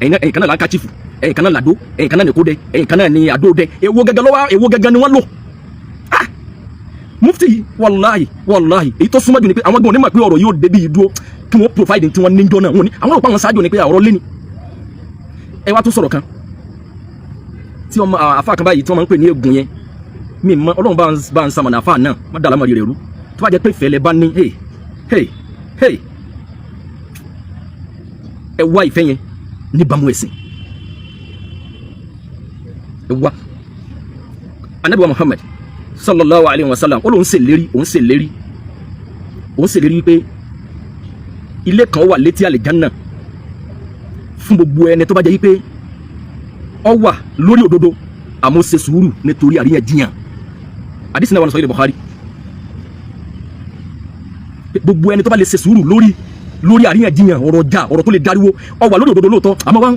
Ẹ̀yin kan náà láńkàchífù, ẹ̀yin kan náà làdó, ẹ̀yin kan náà nìkódẹ, ẹ̀yin kan náà ní àdódẹ. Èwo gẹ́gẹ́ lọ́wọ́, èwo gẹ́gẹ́ ni wọ́n lò? Mufti, wàláhì wàláhì, èyí tó súnmọ́ jù ni pé àwọn gan onímọ̀ pé ọ̀rọ̀ yóò débi yìí dúró kí wọ́n provide tí wọ́n níjọ́ náà. Wọ́n ní àwọn rò pé àwọn ṣáájú ni pé ọ̀rọ̀ lé ní. Ẹ wá tún sọ̀rọ̀ kan tí ọmọ àfa kan báyìí tí wọ́n máa ń pè ní egun yẹn, mi mọ Ọlọ́run bá ń samọ̀nà àfa náà, má dàlámọ̀ rẹ̀ rú. Tó bá jẹ́ pé ìfẹ́ lẹ bá ní, hey hey hey, ẹ wá ìfẹ́ yẹn níbàámu ẹ̀sìn. Ẹ wá Anabi wa Muhammad sallallahu alayhi wa sallam, ó lóun ṣèlérí, òun ṣèlérí, òun ṣèlérí wípé ilé kan wà létí àlìjánà fún gbogbo ẹni tó bá jẹ́ wípé ó wà lórí òdodo, àmọ́ ṣe sùúrù nítorí àríyànjiyàn. Àdìsí náà wà ní Sahih Bukhari. Gbogbo ẹni tó bá lè ṣe sùúrù lórí àríyànjiyàn, ọ̀rọ̀ ọjà, ọ̀rọ̀ tó lè dariwo, ó wà lórí òdodo lóòótọ́, àmọ́ wá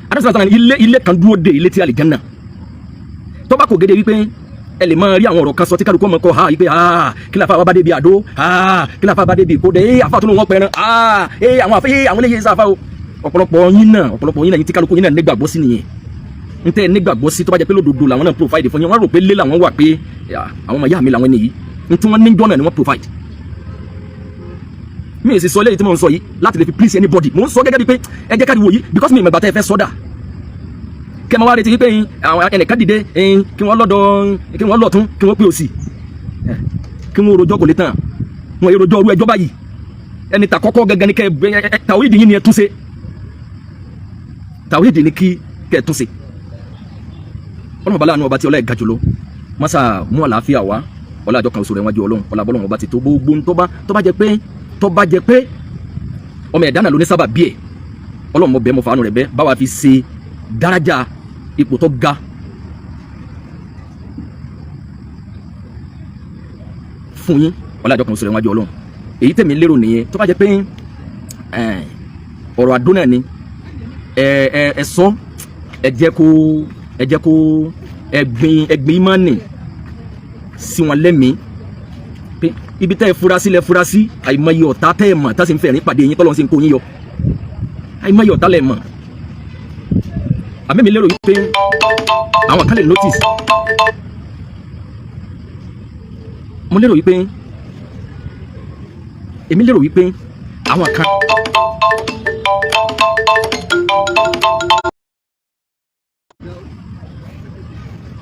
àdìsí náà ilé kan dúró de ilé tí àlìjánà tó bá kò gédé wípé Ẹ lè máa rí àwọn ọ̀rọ̀ kan sọ tí kálukú ọmọ kọ ha yìí pé ha, kí láfa wa bá débi àdó, ha, kí láfa bá débi ìkódé, ee, àfa tó ló wọn pẹran, ha, ee, àwọn àfa, ee, àwọn eléyìí sáfà o. Ọ̀pọ̀lọpọ̀ yín náà yín tí kálukú yín náà nígbàgbọ́ sí nìyẹn. N tẹ́ nígbàgbọ́ sí, tó bá jẹ́ pé lódodo làwọn náà provide fún yín, wọ́n rò pé lé làwọn wà, pé àwọn ọmọ ìyá mi làwọn nìyí, n tí wọ́n ní jọ́nà ni wọ́n provide. Mi ì sì sọ eléyìí tí mo ń sọ yìí láti lè fi please anybody. Mo ń sọ gẹ́gẹ́ bíi pé ẹ jẹ́ ká wò yìí, because mi ìmọ̀ ìgbà tẹ́ ẹ fẹ́ sọ́dà kẹ́ máa wá retí pé àwọn ẹnìkan dìde, kí wọ́n lọ́dọ̀, kí wọ́n lọ́tún, kí wọ́n pè òsì, kí wọ́n rojọ́. Kò lè tán wọn èrò rojọ́ orú ẹjọ́ báyìí. Ẹni tà kọ́kọ́ gẹ́gẹ́ ni kẹ́ ẹ tàwídìí yín ni ẹ tún ṣe. Tàwídìí ni kí kẹ́ ẹ tún ṣe. Ọlọ́run ọba láàánú, ọba tí ọlá ẹ̀ ga jùlọ, mọ́sá mú àlàáfíà wá. Ọlá àjọ kan oṣù rẹ̀ wájú Ọlọ́run, ọlá bọ́lọ́run ọba ti tó gbogbo. Tó bá jẹ pé ọmọ ẹ̀dá náà ló ní sábà bí ẹ̀, Ọlọ́run, mo bẹ̀, mo fàánù rẹ̀ bẹ́ báwa fi ṣe dárájà ipò tó ga fún yín. Ọlá àjọ kan oṣù rẹ̀ wájú Ọlọ́run. Èyí tẹ̀mí lérò nìyẹn. Tó bá jẹ pé ọ̀rọ̀ àdó náà ni, ẹ ẹ ẹ sọ, ẹ jẹ́ kó ẹgbin ìmánì sí wọn lẹ́mìí pé ibi tẹ́ ẹ fura sí lẹ fura sí. Àìmọye ọ̀tá tẹ́ ẹ mọ̀ tá sì ń fẹ̀rín pàdé yín, tọ́lọ́run sì ń kó yín yọ. Àìmọye ọ̀tá lẹ mọ̀. Àmì mi lérò pé àwọn kan lè notice. Mo lérò wípé, èmi lérò wípé àwọn kan.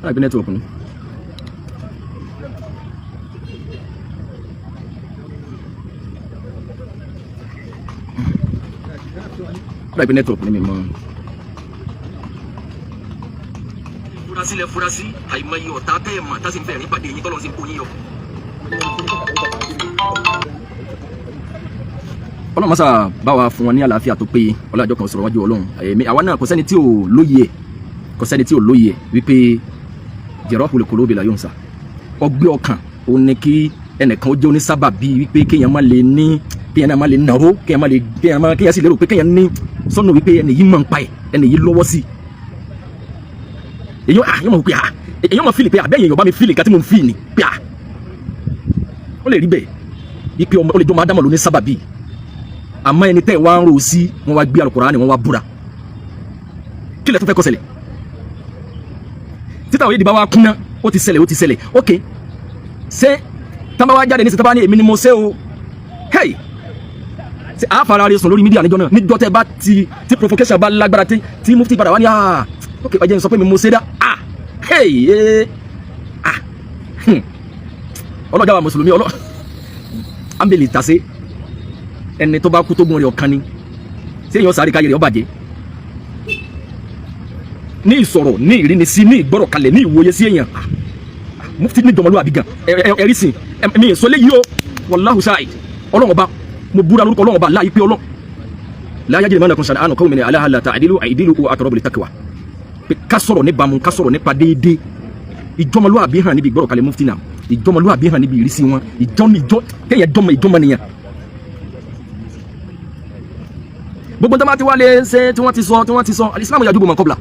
Láìpẹ́ network ni. Láìpẹ́ network ni mi mọ́. Furasí lẹ furasí, àìmọye ọ̀tá tẹ́ ẹ̀ mọ̀ tá sì ń fẹ̀rín pàdé yín, tọ́lọ́run sì ń kó yín yọ. Ọlọ́run mọ́sá bá wa fún wọn ní àlàáfíà tó péye. Ọlọ́jọ́ kan sọ̀rọ̀ wájú Ọlọ́run. Èmi àwa náà, kò sẹ́ni tí ò lóye, kò sẹ́ni tí ò lóye wípé jarahul qulubi la yunsa. Ọgbẹ́ ọkàn ò ní kí ẹnìkan ó jẹ́ onísábà bíi wípé kéèyàn má lè ní, kéèyàn náà má lè nàró, kéèyàn má lè, kéèyàn má, kéèyàn sì lérò pé kéèyàn ní sọ́nà wípé ẹnì yìí mọ̀ ń pa ẹ̀, ẹnì yìí lọ́wọ́ sí i. Èyàn ah, èyàn mọ̀ pé ah, èyàn mọ̀ feel pé àbẹ́yẹn èyàn bá mi feel nǹkan tí mo ń feel ni pé ah, ó lè rí bẹ́ẹ̀ wípé ọmọ ó lè jọ máa dámọ̀ lóní sábà bíi. Àmọ́ ẹni tẹ́ ẹ̀ wá ń rò sí, wọ́n wá gbé Al-Kùránì, wọ́n wá búra. Kí lẹ tó fẹ́ kó ṣẹlẹ̀? Títà òye ìdìbò wa kúnná, ó ti ṣẹlẹ̀, ó ti ṣẹlẹ̀. Ok, ṣé tán bá wá jáde ní sèta bá ní èmi ni mo ṣe o, hey, ṣe àfara rẹ sùn lórí media níjọ́ náà, níjọ́ tẹ́ bá ti tí provocation bá lágbára, tí mufti padà wá ní ah, ok, ọjọ́ sọ pé mi mo ṣe dá, ah, hey, ah, ọlọ́jà wa mùsùlùmí ọlọ́ ambele tase. Ẹni tó bá kú tó gun rẹ̀ ọ̀kan ni ṣé èèyàn sáré káyé rẹ̀ ó bàjẹ́ ní ìsọ̀rọ̀, ní ìrínisí, ní ìgbọ́rọ̀ kalẹ̀, ní ìwòye sí èèyàn. Mufti ní ìjọmọlúwàbí gan. Ẹ̀rí sìn mi ì sọ léyìí o. Wallahu shahid. Ọlọ́run ọba, mo búra lórúkọ Ọlọ́run ọba láàyè pé Ọlọ́run la yajrimannakum shana'anu qawmin ala alla ta'dilu, i'dilu huwa aqrabu littaqwa. Pé ká sọ̀rọ̀ níbàámu, ká sọ̀rọ̀ nípa déédéé. Ìjọmọlúwàbí hàn níbi ìgbọ́rọ̀ kalẹ̀ mufti náà, ìjọmọlúwàbí hàn níbi ìrísí wọn, ìjọ ìjọ kéèyàn jọmọ ìjọmọ nìyẹn. Gbogbo tó bá ti wá lè ṣe tí wọ́n ti sọ, tí wọ́n ti sọ, alisilamu yajubu man qabla.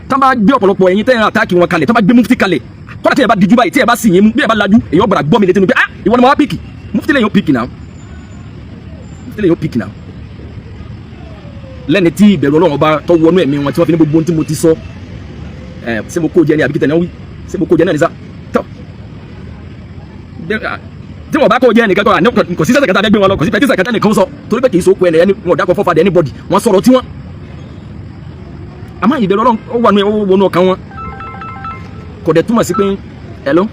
Tá bá gbé ọ̀pọ̀lọpọ̀ ẹ̀yin tẹ́ ẹ̀ attack wọn kalẹ̀, tá bá gbé mufti kalẹ̀, kọ́dà tí ẹ bá dijú báyìí, tí ẹ bá sì yín mú, bí ẹ bá lajú, èyàn gbọ́dọ̀ gbọ́ mi létí nu pé ah, ìwọ ni mo wá pick. Mufti lè yóò pick náà, mufti lè yóò pick náà. Lẹ́ni tí ìbẹ̀rù Ọlọ́run ọba tó wọnú ẹ̀mí wọn, tí wọ́n fi ní gbogbo ohun tí mo ti sọ ẹ̀, ṣé mo kó jẹ ní àbí kìtẹ̀ náà wí? Ṣé mo kó jẹ náà ní sá tọ́ tí wọn bá kó jẹ nìkan kọ́, kò sí sẹ́sẹ̀ kẹta gbé wọn lọ, kò sí pẹ̀tísẹ̀ kẹta nìkan sọ, torí pé kì í so kú ẹni ẹni wọn ò dákọ̀ fọ́fadà anybody, wọn sọ̀rọ̀ tí wọn. Àmọ́ ìbẹ̀rù Ọlọ́run ó wà nù, ó wọnú ọkàn wọn. Kò dẹ̀ túmọ̀ sí pé hello,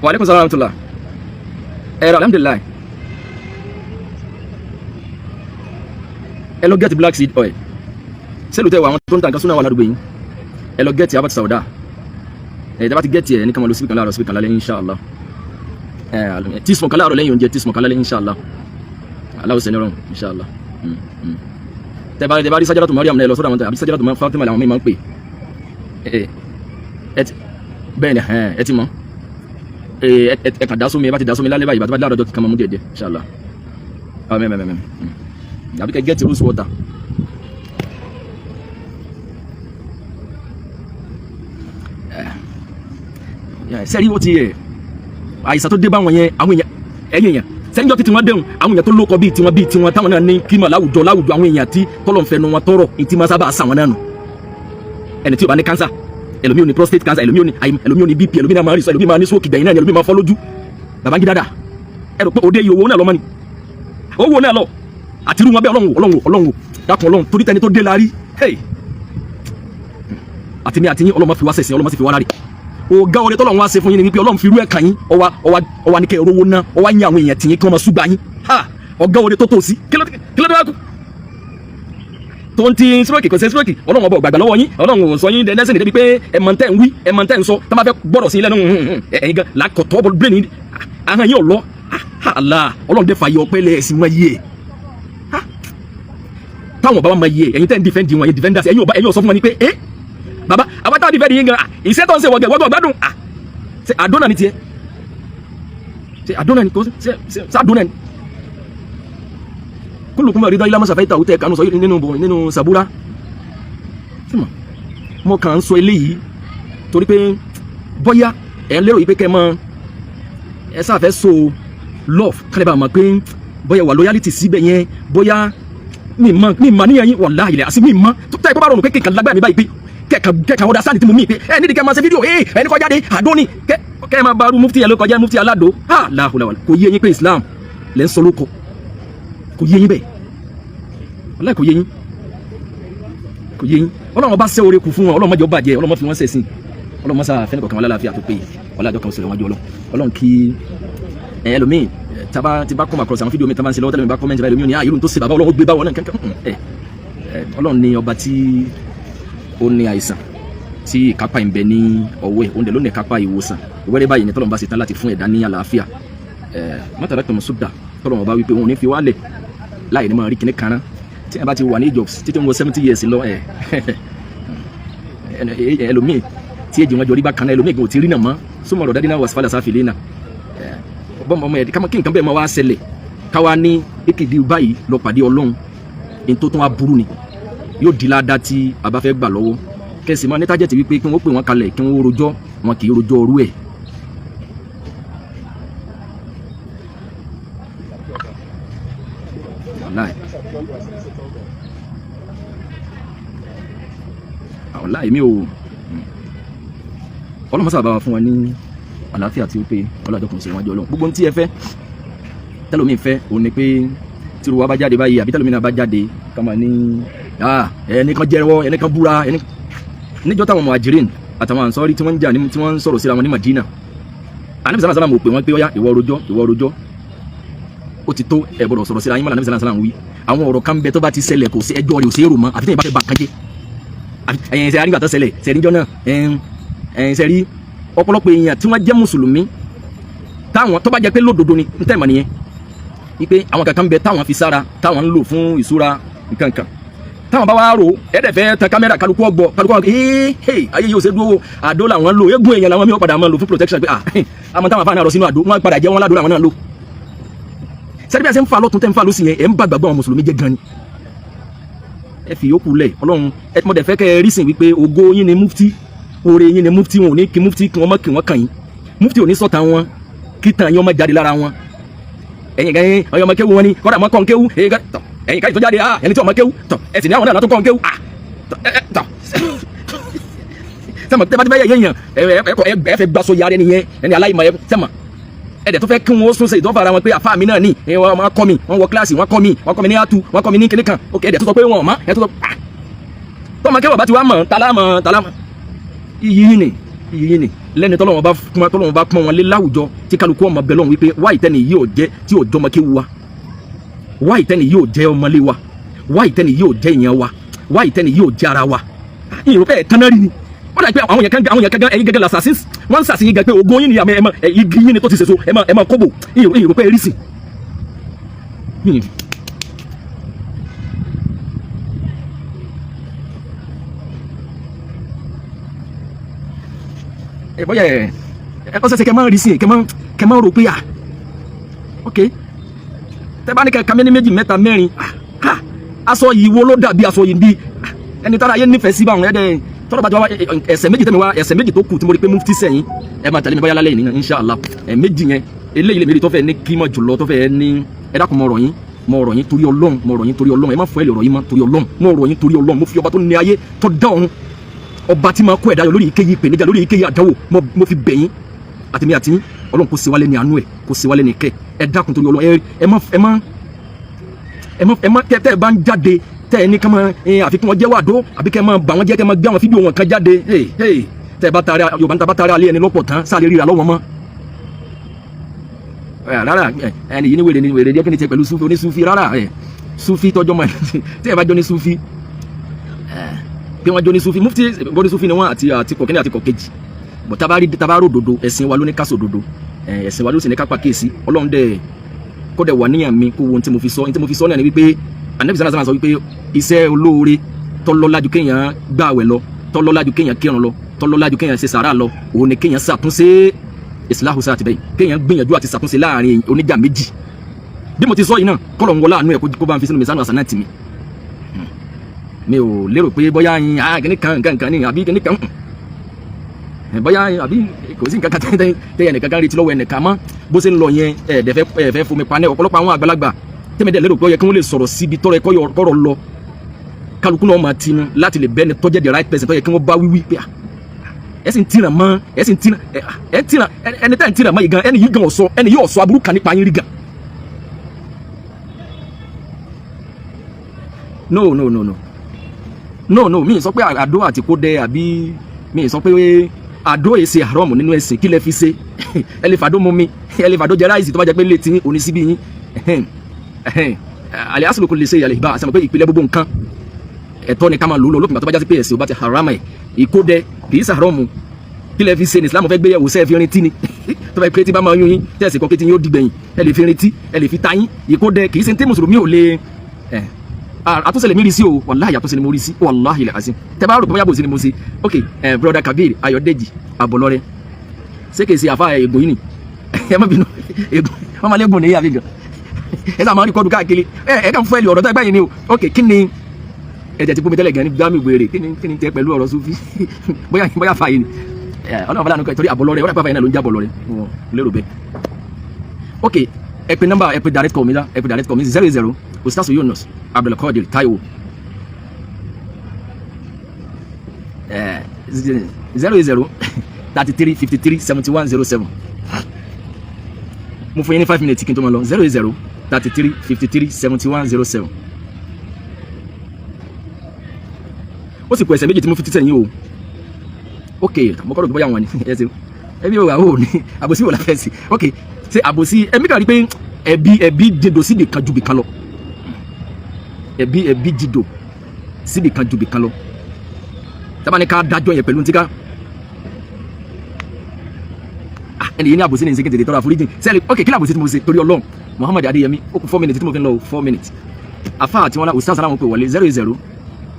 wa alaikum salaam rahmatullah. Ẹ̀rọ alhamdulillahi. Ẹ lọ get black seed oil. Sẹ́lù tẹ́ wọ àwọn tó ń ta nǹkan súná wà ládùúgbò yín. Ẹ lọ get abat sauda. Ẹ tẹ́ bá ti get ẹ ní kàmá lọ síbi kan láàárọ̀, síbi kan lálẹ́, inshallah. Ẹ tí sùn kan láàárọ̀ lẹ́yìn oúnjẹ, tí sùn kan lálẹ́, inshallah. Aláwọ̀ sẹ́ni rọrùn, inshallah. Tẹ́ bá rí Sajaratu Mariam náà, ẹ lọ sọ́dọ̀ àwọn tẹ àbí Sajaratu Fatima làwọn míì máa ń pè ẹ. Ẹ bẹ́ẹ̀ ni ẹ ti mọ̀. Ẹ kàn dá sómi, ẹ bá ti dá sómi lálẹ́ báyìí, bàtà bá láàárọ̀ ọjọ́ kan máa mú díẹ̀ díẹ̀, inshallah. Mẹ́mẹ́mẹ́mẹ́ àbí kẹ́ get rose water. Sẹ́rí ó ti ẹ̀ àìsàn tó dé báwọn yẹn, àwọn èèyàn, ẹ̀yìn èèyàn sẹ́ńjọ́ títí wọ́n dẹ̀hùn, àwọn èèyàn tó lóko bíi tiwọn, bíi tiwọn táwọn náà ní kímọ̀ láwùjọ láwùjọ, àwọn èèyàn tí tọ́lọ̀ ń fẹnu wọn tọrọ ìtì máa sábà sàwọn náà nù. Ẹni tí ó bá ní cancer, ẹlòmíì ò ní prostate cancer, ẹlòmíì ò ní, ẹlòmíì ò ní BP, ẹlòmíì náà máa rí sọ, ẹlòmíì máa ní stroke gbẹ̀yìn náà ni, ẹlòmíì máa fọ́ lójú. Babangida dà? Ẹ rò pé òde yìí, owó náà lọ́mọ ni, owó náà lọ àtirú wọn bẹ́ẹ̀. Ọlọ́run, Ọlọ́run, Ọlọ́run, dákun Ọlọ́run, torí tẹni tó dé la rí. Hey, àtìmí àtìyín, Ọlọ́run fi wá sẹ̀sìn, Ọlọ́run sì fi wá láre. Ọ̀gá oore tọ́lọ́run wá ṣe fún yín ni wípé Ọlọ́run fi irú ẹ̀ kàn yín, ọwá ọwá ọwá ní kẹ́ ẹ rówó ná, ọwá yín àwọn èèyàn tìyín kí wọ́n máa súgbà yín. Ha, ọ̀gá oore tó tó sí, kí ló dé wá kú tó ń ti stroke? Kò sí stroke. Ọlọ́run ọba ọ̀gbàgbà lọ́wọ́ yín, Ọlọ́run ò sọ yín lẹ́sìn débi pé ẹ mọ̀ tẹ́ ń wí, ẹ mọ̀ tẹ́ ń sọ. Tá bá fẹ́ gbọ́dọ̀ sí lẹ́nu, ẹ̀yin gan làkọ̀tọ́ bọ́ brain ahọ́n yín ò lọ. Allah, Ọlọ́run dẹ́ fàyè ọpẹ́ lẹ̀ ẹ̀sìn wọn yé táwọn bàbá máa yé. Ẹ̀yin tẹ́ ń defend wọn, ẹ̀yin defenders, ẹ̀yin ò sọ fún wọn ni pé ẹ́ bàbá àwọn táwọn defend yín gan, ìṣẹ́ tó ń ṣe wọ̀gẹ̀ wọ́gọ̀ gbádùn. Ṣe àdónà ni tiẹ̀? Ṣe àdónà ni? Kò ṣe ṣe àdónà ni? Kúlùkùn mọ̀ rí dọ́ ilá mọ́sàfẹ́ ìtàwó tẹ̀ kánú sọ nínú sàbúrà. Mo kàn ń sọ eléyìí torí pé bóyá ẹ̀ ń lérò yìí pé kẹ́ ẹ mọ ẹ sáfẹ́ so love kálí bá mọ̀ pé bóyá wà loyalty síbẹ̀ yẹn, bóyá mi mọ, mi mọ níyàn yín, wallahi ilẹ̀ àti mi mọ tó tẹ́ ẹ kó bá rọrùn pé kíkan lágbára mi báyìí pé kẹ́kàn kẹ́kàn ọ̀dà sáà ní tí mo mí pé ẹ nídìí kẹ́ máa ṣe fídíò ẹ ẹni kọjá de àdó ni kẹ́ kẹ́ máa bá arú mufti yẹn ló kọjá, mufti aládò. Ha, la hawla wala, kò yé yín pé Islam lẹ́ ń sọ lóko, kò yé yín bẹ́ẹ̀. Wallahi kò yé yín, kò yé yín. Ọlọ́run ọba ṣẹ́ oore kù fún wọn, Ọlọ́run má jẹ́ ó bàjẹ́, Ọlọ́run má fi wọ́n ṣẹ̀sín, Ọlọ́run má sá fẹ́ni kọ̀ọ̀kan wọn lálàáfíà tó péye. Ọlọ́run kan sọ̀rọ̀ wájú Ọlọ́run. Ọlọ́run kí ẹ ẹlòmíì taba ti bá come across àwọn fídíò mi taba ń ṣe lọ́wọ́ tẹ́lẹ̀ mi bá comment báyìí, ẹlòmíì ní àyè tó ṣe bàbá, Ọlọ́run ó gbé báwọn náà kankan. Ẹ ẹ, Ọlọ́run ní ọba tí ó ní àìsàn tí ìkápá ń bẹ ní ọwọ́ ẹ̀, òun dẹ̀ ló ní ìkápá ìwòsàn wẹ́rẹ́ báyìí ní tọ́lọ́run bá ṣe tán láti fún ẹ̀dá ní àlàáfíà. Ẹ̀ mọ́tàlá tó mọ̀ sódà tọ́lọ́run bá wí pé òun ò ní fi wálẹ̀ láì ní máa rí kíní kan náà tí ẹ bá ti wà ní age of títí ń wọ 70 years lọ. Ẹ ẹlòmíì tí èjì wọn jọ rí bákan náà, ẹlòmíì kò tí rí náà mọ́ súnmọ́ ọ̀rọ̀ dádínà wàsífàlà sáfìlì náà bọ́mọ ọmọ ẹ̀ kí nǹkan bẹ́ẹ̀ máa wá ṣẹlẹ̀ káwa ní èkìdí báyìí lọ pàdé Ọlọ́run ní tó tún wá burú ni yóò di ládàá tí a bá fẹ́ gbà lọ́wọ́ kẹsì máa ní target wípé kí wọ́n pè wọ́n kalẹ̀ kí wọ́n rojọ́ wọn, kì í rojọ́ orú ẹ̀. Wàláì, wàláì mi ò, Ọlọ́run sábà bá fún wa ní àlàáfíà tí ó pé ọlọ́jọ́ kan sí iwájú Ọlọ́run. Gbogbo ohun tí ẹ fẹ́ tẹlomi fẹ́ òun ni pé tí ruwa bá jáde báyìí àbí tẹlomi náà bá jáde ká máa ní ẹnì kan jẹ́wọ́, ẹnì kan búra, ẹnì níjọ́ táwọn muhajirin àtàwọn ansọ́rí tí wọ́n ń jà ní tí wọ́n ń sọ̀rọ̀ síra wọn ní Madina, Ànábì sallallahu alaihi wasallam ò pè wọ́n pé ọyá, ìwọ rojọ́, ìwọ rojọ́, ó ti tó, ẹ gbọ́dọ̀ sọ̀rọ̀ síra yín mọ́. Ànábì sallallahu alaihi wasallam wí àwọn ọ̀rọ̀ kan bẹ tó bá ti ṣẹlẹ̀, kò sí ẹjọ́ rẹ̀ ò sí èrò mọ́, àfi tẹ́yìn bá fẹ́ bà kan jẹ́. Ẹ̀yìn ṣe àrígbà tó ṣẹlẹ̀ ṣẹ̀ríjọ́ náà, ẹ̀yìn ṣẹ̀rí ọ̀pọ̀lọpọ̀ èèyàn tí wọ́n jẹ́ mùsùlùmí táwọn tó bá jẹ́ pé lódodo ni ń tẹ̀mọ̀ nìyẹn wípé àwọn kankan bẹ táwọn fi sára táwọn ń lò fún ìṣúra nǹkan kan táwọn bá wá rò ẹ̀ẹ́dẹ̀ fẹ́ tan kámẹ́rà, kálukú ọgbọ, kálukú ọgbọ, ee hey, ayé yóò ṣe dúró, àdó làwọn lò, eégún èèyàn làwọn mìíràn padà máa lò fún protection pé ah, àmọ́ táwọn afáàní àrọ sínú àdó wọn padà jẹ́ wọn ládó làwọn náà lò. Sẹ́ni bí a ṣe ń fa lọ́tún tẹ́ ń fa lọ́sìn yẹn, ẹ̀ ń bá gbàgbọ́ àwọn mùsùlùmí jẹ́ gan ni. Ẹ fi yòókù lẹ̀. Ọlọ́run ẹ mọ̀ dẹ̀ fẹ́ kẹ́ ẹ rí sìn wípé ògo yín ni mufti, oore yín ni mufti. Wọn ò ní kí mufti kí wọ́n mọ̀ kí wọ́n kàn yín, mufti ò ní sọ̀tàn wọn kí tàn yín ọmọ jáde lára wọn. Ẹ̀yin kan ọyọ ọmọ kéwu wọn ni kọ́dà mọ́ kọ́ ń kéwu ẹ̀yin káyì tó jáde, ah, ẹni tí ọmọ kéwu tọ̀ ẹ̀ sì ní àwọn náà látó kọ́ ń kéwu, ah, tọ̀ sẹ́mọ̀ tẹ́ bá ti bá yẹ yẹn ẹ fẹ́ gbaṣọ yára ẹni yẹn, ẹni aláìmọ̀ ẹ sẹ́mọ̀ ẹ dẹ̀ tó fẹ́ kí wọ́n sún ṣe ìdọ́fà ara wọn pé àfa mi náà ní wọ́n kọ́ mi, wọ́n wọ kíláàsì, wọ́n kọ́ mi, wọ́n kọ́ mi ní àtú, wọ́n kọ́ mi ní kíní kan. Ok, ẹ dẹ̀ tó sọ pé wọ́n mọ̀ ẹ tó sọ ah tọ́mọ kéwà bá ti wá mọ̀ tálámọ̀ tálámọ̀. Iyì yín ni, iyì yín ni lẹ́ni tọ́lọ́wọ́n bá pọ́n, tọ́lọ́wọ́n bá pọ́n wọn lé láwùjọ tí kálukú ọmọ bẹ lọ́hùn wípé wá ìtẹ́ni yìí ò jẹ́ tí ò jọmọ kéwu wa, wá ìtẹ́ni yìí ò jẹ́ ọmọlé wa, wá ìtẹ́ni yìí ò jẹ́ ìyẹn wa, wá ìtẹ́ni yìí ò jẹ́ ara wa. Ìyẹn fẹ́ tán náà rí ni ó dà pé àwọn yẹn kan, àwọn yẹn kan, ẹ̀yin gẹ́gẹ́ làṣàṣì wọ́n ń ṣàṣìyìn gan pé ògo yín ni àmọ́ ẹ̀mọ igi yín ni tó ti ṣèso ẹ̀mọ ẹ̀mọ kóbò. Ìyẹn pé rí sìn. Ẹ bọ́yà ẹ ẹ ọ̀sẹ̀sẹ̀ kẹ máa rí sí kẹ máa rò pé à ok tẹ bá ní kẹ kàmí ní méjì mẹ́ta mẹ́rin, ah, aṣọ yìí wo ló dàbí aṣọ yìí bí ẹni tára ayé nífẹ̀ẹ́ sí báwọn ẹ̀dẹ̀ Tọ́rọ̀ bá ti wá ẹsẹ̀ méjì tẹ́mi wá, ẹsẹ̀ méjì tó kù tí mo rí pé mufti sẹ́yìn, ẹ máa tẹ̀lé mi báyà lálẹ́ yìí, inshallah. Ẹ méjì yẹn, eléyìí lèmi rí tó fẹ́ ní kí mọ̀ jùlọ, tó fẹ́ ní. Ẹ dákun, mo rọ̀ yín, mo rọ̀ yín torí Ọlọ́run, mo rọ̀ yín torí Ọlọ́run. Ẹ má fọ́ ẹ lè rọ̀ yín mọ́ torí Ọlọ́run. Mo rọ̀ yín torí Ọlọ́run. Mo fi ọba tó ní ayé, tó dá ọ̀run, ọba tí máa kó ẹ̀dá yọ lórí ìkéyìí ìpèníjà, lórí ìkéyìí àdánwò, mo fi bẹ̀ yín. Àtẹ̀mí àti yín, Ọlọ́run kò ṣe wálé ní àánú ẹ̀, kò ṣe wálé ní ìkẹ́. Ẹ dákun torí Ọlọ́run, ẹ má ẹ má ẹ má ẹ má tẹ ẹ bá ń jáde, tẹ ẹ ní ká máa ẹ àfikún wọn jẹ́ wàdó, àbí kẹ́ máa bà wọ́n jẹ́, kẹ́ máa gbé àwọn fídíò wọn kan jáde. Tẹ ẹ bá taari Yorùbá níta, bá taari alẹ́ ẹni lọ́pọ̀ tán, sáà lè ríra lọ́wọ́ mọ́ rárá. Ẹni yìí ní wèrè, ní wèrè díẹ̀. Kí ni tiẹ̀ pẹ̀lú sufi, onísufi? Rárá, ẹ sufi tọjọ́ mọ́ tí ẹ bá jọ ní sufi, pé wọ́n jọ ní sufi, mufti bọ́dí sufi ni wọ́n àti kọ̀kínní àti kọ̀kejì bọ̀. Tabari tabaro dodo, ẹ̀sìn wa ló ní ká sòdodo, ẹ̀sìn wa ló sì ní ká pàkíyèsí. Ọlọ́run dẹ̀ kó dẹ̀ wà níyàn mi, kó wo ohun tí mo fi sọ. Ohun tí mo fi sọ náà ni wípé Anabi sàlá sàlá sọ wípé iṣẹ́ olóore tọ́lọ́lá ju kéèyàn gbààwẹ̀ lọ, tọ́lọ́lá ju kéèyàn kírun lọ, tọ́lọ́lá ju kéèyàn ṣe sàrà lọ, òun ni kéèyàn ṣàtúnṣe, islahu sáà ti bẹ́ẹ̀, kéèyàn gbìyànjú àti ṣàtúnṣe láàrin oníjà méjì. Bí mo ti sọ yìí náà, kọ́lọ̀ ń wọlé àánú ẹ̀, kó bá ń fi sínú mísánù àsánà tì mí. Mi ò lérò pé bóyá yín kíní kan nǹkan nǹkan ní àbí kíní kan, bóyá àbí kò sí nǹkan kan tẹ́yẹ nìkan kan retí lọ́wọ́ ẹnìkan mọ́. Bó ṣe ń lọ yẹn, ẹ̀ẹ́dẹ̀fẹ́ ẹ̀fẹ́ fomi panẹ́. Ọ̀pọ̀lọpọ̀ àwọn àgbàlagbà tẹ́mẹ̀dẹ̀ lérò pé ó yẹ kí wọ́n lè sọ̀rọ̀ síbi tọ́rọ ẹ kọ́rọ̀ lọ, kálukú náà máa tinú láti lè bẹ́ni tọ́jẹ́ the right person tó yẹ kí wọ́n bá wíwí pé ẹ sì ń tìràn mọ́, ẹ sì ń tìràn, ẹ ń tìràn ẹni tẹ́ ń tìràn mọ́ yìí gan, ẹni yìí gan ọ̀sọ́, ẹni yìí ọ̀sọ́ aburú kan nípa yín rí gan. No, no, no, no, no, no. Mi sọ pé àdó àti kódẹ, àbí mi sọ pé àdó èsè haram nínú ẹ̀sìn. Kí lẹ fi ṣe? Ẹ lè fàdó mu mi, ẹ lè fàdó jẹ ráìsì, tó bá jẹ pé létí òní síbí yín. Àlẹ́ àsìlò kò lè ṣe ìyàlẹ̀ ìbá àti pé ìpìlẹ̀ gbogbo nǹkan ẹ̀tọ́ ni ká máa lò lọ lópin ìgbà tó bá jásí pé ẹ̀sìn ò bá ti haram ẹ̀. Ìkódẹ kì í sàrọ́ọ̀mù. Kí lẹ fi ṣe ní Islam fẹ́ gbé yẹ̀wò sẹ́ẹ̀ fi rin tí ni? Tó bá pé tí bá máa yún yín, tẹ̀sí kan kí tí yín ó dìgbẹ̀yìn, ẹ lè fi rin tí, ẹ lè fi ta yín. Ìkódẹ kì í ṣe ní tí mùsùlùmí ò lè ẹ̀ àtúnṣe lèmi rí sí o. Wàláhì, àtúnṣe ni mo rí sí, wàláhì lè àṣì. Tẹ bá rò pé bóyá bò sí ni mo ṣe. Ok, brother Kabir Ayọ̀dèjì Àbọ̀lọ́rẹ́, ṣé kìí ṣe àfa ègùn yìí ni? Ẹ má bínú, ègùn wọn máa lé gùn nìyí àbí gan. Ẹ sáà máa rí kọ́dù káàkiri. Ẹ ẹ kàn fún ẹ lè ọ̀rọ̀ tó ẹgbẹ́ yìí ni o. Ok, kí ni ẹ jẹ́ ti bómi tẹ́lẹ̀ gan ní gbámi wèrè? Kí ni tẹ pẹ̀lú ọ̀rọ̀ Sufi? Bóyá fà yìí ni ọlọ́run fọlá nǹkan torí Àbọ̀lọ́rẹ́ ọ̀rẹ́ pàfà yìí náà ló ń jẹ́ Àbọ̀lọ́rẹ́, lérò bẹ́ẹ̀. Ok, ẹ pè nọ́mbà, ẹ pè direct call mi dá, ẹ pè direct call mi 00 Ustaz Yunus Abdulkadir Taiwo, 00 33 53 71 07. Mo fún yín ní 5 minutes kí n tó máa lọ. 00 33 53 71 07. Ó sì kù ẹsẹ̀ méjì tí mo fi títẹ̀ yín o. Ok, mo kọ́ ló bóyá wọn ni ẹ ṣe ẹbí ò wà ó ní àbòsí wò la fẹ́ sí. Ok, ṣe àbòsí ẹbí kàn rí pé ẹbí jìndò síbi kan ju bìkan lọ, ẹbí jìndò síbi kan ju bìkan lọ. Tábà ní ká dájọ́ yẹn pẹ̀lú ntíká ẹni yìí ní àbòsí ní ìsìnkú tètè tọrọ àforíjì sẹ́ẹ̀lì. Ok, kí ni àbòsí tí mo ṣe torí Ọlọ́run? Muhammad Adéyẹmí, ó kù 4 minutes tí mo fi ń lọ, 4 minutes. Afa àti wọn la ustaz aláwọn pè wọlé 00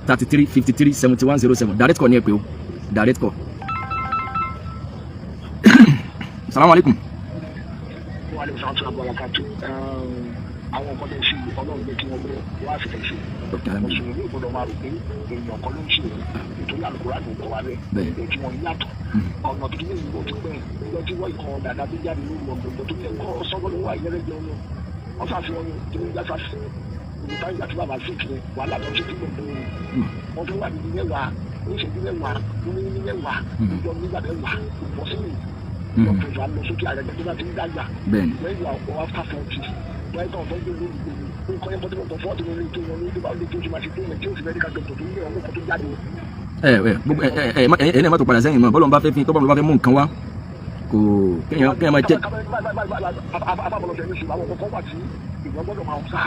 33 53 71 07. Direct call ní ẹ pé o, direct call. Salamu alaikum. Wa alaikum salaam wa barakatuh. Àwọn nǹkan tẹ̀ ṣe, Ọlọ́run jẹ́ kí wọ́n gbọ́ wá sí tẹ̀ ṣe. Mùsùlùmí gbọ́dọ̀ máa rò pé èèyàn kan ló ń ṣe, nítorí Àlùkùránì kò kọ́ wa bẹ́ẹ̀. Èyí tí wọ́n yàtọ̀ ọ̀nà tuntun ní ìlú ti pẹ́ lọ tí wọ́n ìkan dàda tó jáde lórí ọ̀gbọ̀n tó yẹ kọ́ sọ́gbọ́n ló wà ìyẹ́rẹ́ jẹun lọ. Wọ́n ṣàfihàn ní tí wọ́n yàtọ̀ sí ìlú táyà àti bàbá sí kiri wàhálà tó ń ṣe tí gbogbo wọn tó wà ní mẹ́wàá ní ìṣẹ́jú mẹ́wàá ní mẹ́wàá ìjọ nígbà mẹ́wàá ìbọ̀ sí ìjọ lọ sókè ààrẹ tó bá ti ń dàgbà lẹ́yìn àwọn after 40 wọ́n tán tó ń gbé lórí gbogbo nǹkan yẹn kọ́tí 40 lórí tó wọn lórí tó bá lè tó ṣe máa ṣe tó yẹn tí ó sì medical doctor tó ń gbé ọkọ̀ tó jáde. Ẹ ẹ gbogbo ẹ ẹ ẹ ẹ má tó padà sẹ́yìn mọ́. Bọ́lọ̀ ń bá fẹ́ fi tọ́bọ̀ bá fẹ́ mú nǹkan wá kò kéèyàn máa jẹ́. Afábọ̀lọ́sẹ̀ ní ṣùgbọ́n àwọn kọ̀ọ̀kan wà tí ìwọ́n gbọ́dọ̀ máa sá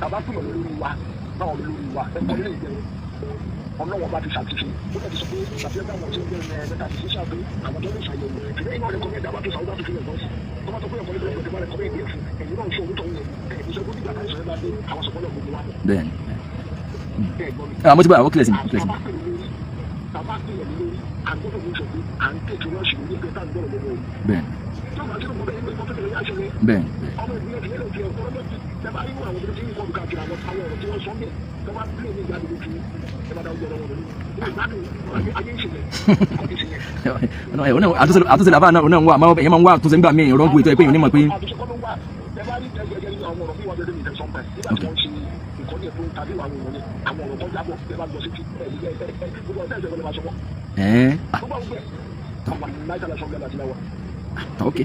tàbá pè wọ́n lórí wa báwọn lórí wa ẹ̀kọ́ lè jẹ́ ọlọ́wọ́n bá ti ṣàtúnṣe. Ó lè ti sọ pé ṣàfihàn àwọn tí ń bẹ̀rẹ̀ mẹ́ta ti ṣiṣẹ́ pé àwọn tó lè ṣàyẹ̀wò ṣùgbọ́n iná rẹ̀kọ́mẹ́dà wà tó ṣàwọ́dà tó fi lẹ̀ bọ́sì tó bá tó pé ọ̀kọ́ lè bẹ̀rẹ̀ rẹ̀kọ́mẹ́dì ẹ̀ fún ẹ̀yìn náà ń ṣe orúkọ yẹn ẹ̀ ìṣẹ́ gbọ́dọ̀ ìgbà táìsàn ẹ̀ bá dé àwọn sọ̀pọ̀lọ̀ gbogbo wa. Bẹ́ẹ̀ni. Ẹ̀ gbọ́ mi. Mo ti bá àwọn kílẹ̀ sí mi, kílẹ̀ sí mi. Bàbá pè é lórí agbọ́dọ̀ ní sọ pé à ń tètè rọ́ọ̀ṣì lórí ẹgbẹ́ tá à ń gbọ́dọ̀ lọ́wọ́. Bẹ́ẹ̀ni. Bẹ́ẹ̀. Àtúnṣe làbá náà náà ń wá, àmọ́ èèyàn máa ń wá àtúnṣe nígbà míì rọ́ǹgù ètò ẹ̀ pé èèyàn ní mọ̀ pé. Ok. Ẹ̀ẹ́n, ah, ok.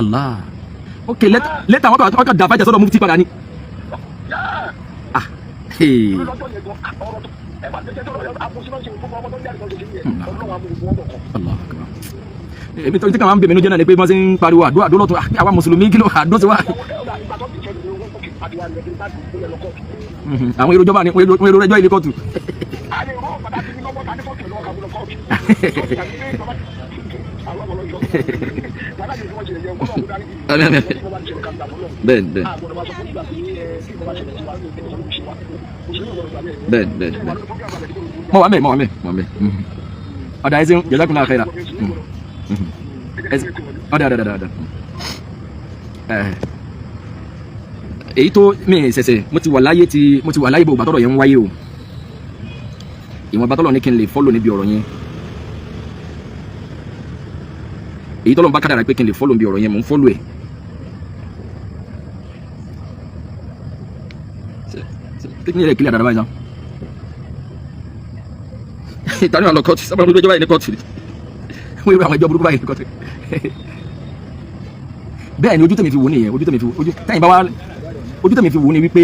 Allah, ok. Lẹ́tà wọn kàn dà fàjà sọ́dọ̀ mufti padà ni. Ah, hey. Allah akbar. Èmi tó tí kàn máa ń bèmí ló jẹ́ náà ni pé wọ́n ti ń pariwo àdó àdó lọ́tún, àwa mùsùlùmí, kí ló àdó ti wá? Àwọn èrò ìjọba ni wọ́n èrò ẹjọ́ ilé kóòtù. Bẹ́ẹ̀ bẹ́ẹ̀ bẹ́ẹ̀ bẹ́ẹ̀ bẹ́ẹ̀, mo wà mẹ́, mo wà mẹ́, mo wà mẹ́. Ọ̀dà, ẹ ṣeun, jazakumullahu khaira. Ọ̀dà ọ̀dà ọ̀dà ọ̀dà. Èyí tó mi ṣẹ̀ṣẹ̀, mo ti wà láyé tí mo ti wà láyé bò gbàtọ́rọ̀ yẹn ń wáyé o, ìwọ̀n bàtọ́lọ̀ ní kí n lè follow níbi ọ̀rọ̀ yẹn. Èyí tọ́lọ̀ ń bá kádàrá pé kí n lè follow níbi ọ̀rọ̀ yẹn, mò ń follow ẹ̀. Kí ni ẹ̀ kílẹ̀ dáadáa báyìí sá? Ìtàn náà lọ kóòtù sábà lójú ẹjọ́ báyìí ní kóòtù, wọ́n yóò àwọn ẹjọ́ burúkú báyìí ní kóòtù. Bẹ́ẹ̀ ni ojú tèmi fi wò nìyẹn. Ojú tèmi fi ojú tẹ́yìn bá wá, ojú tèmi fi wò ni wípé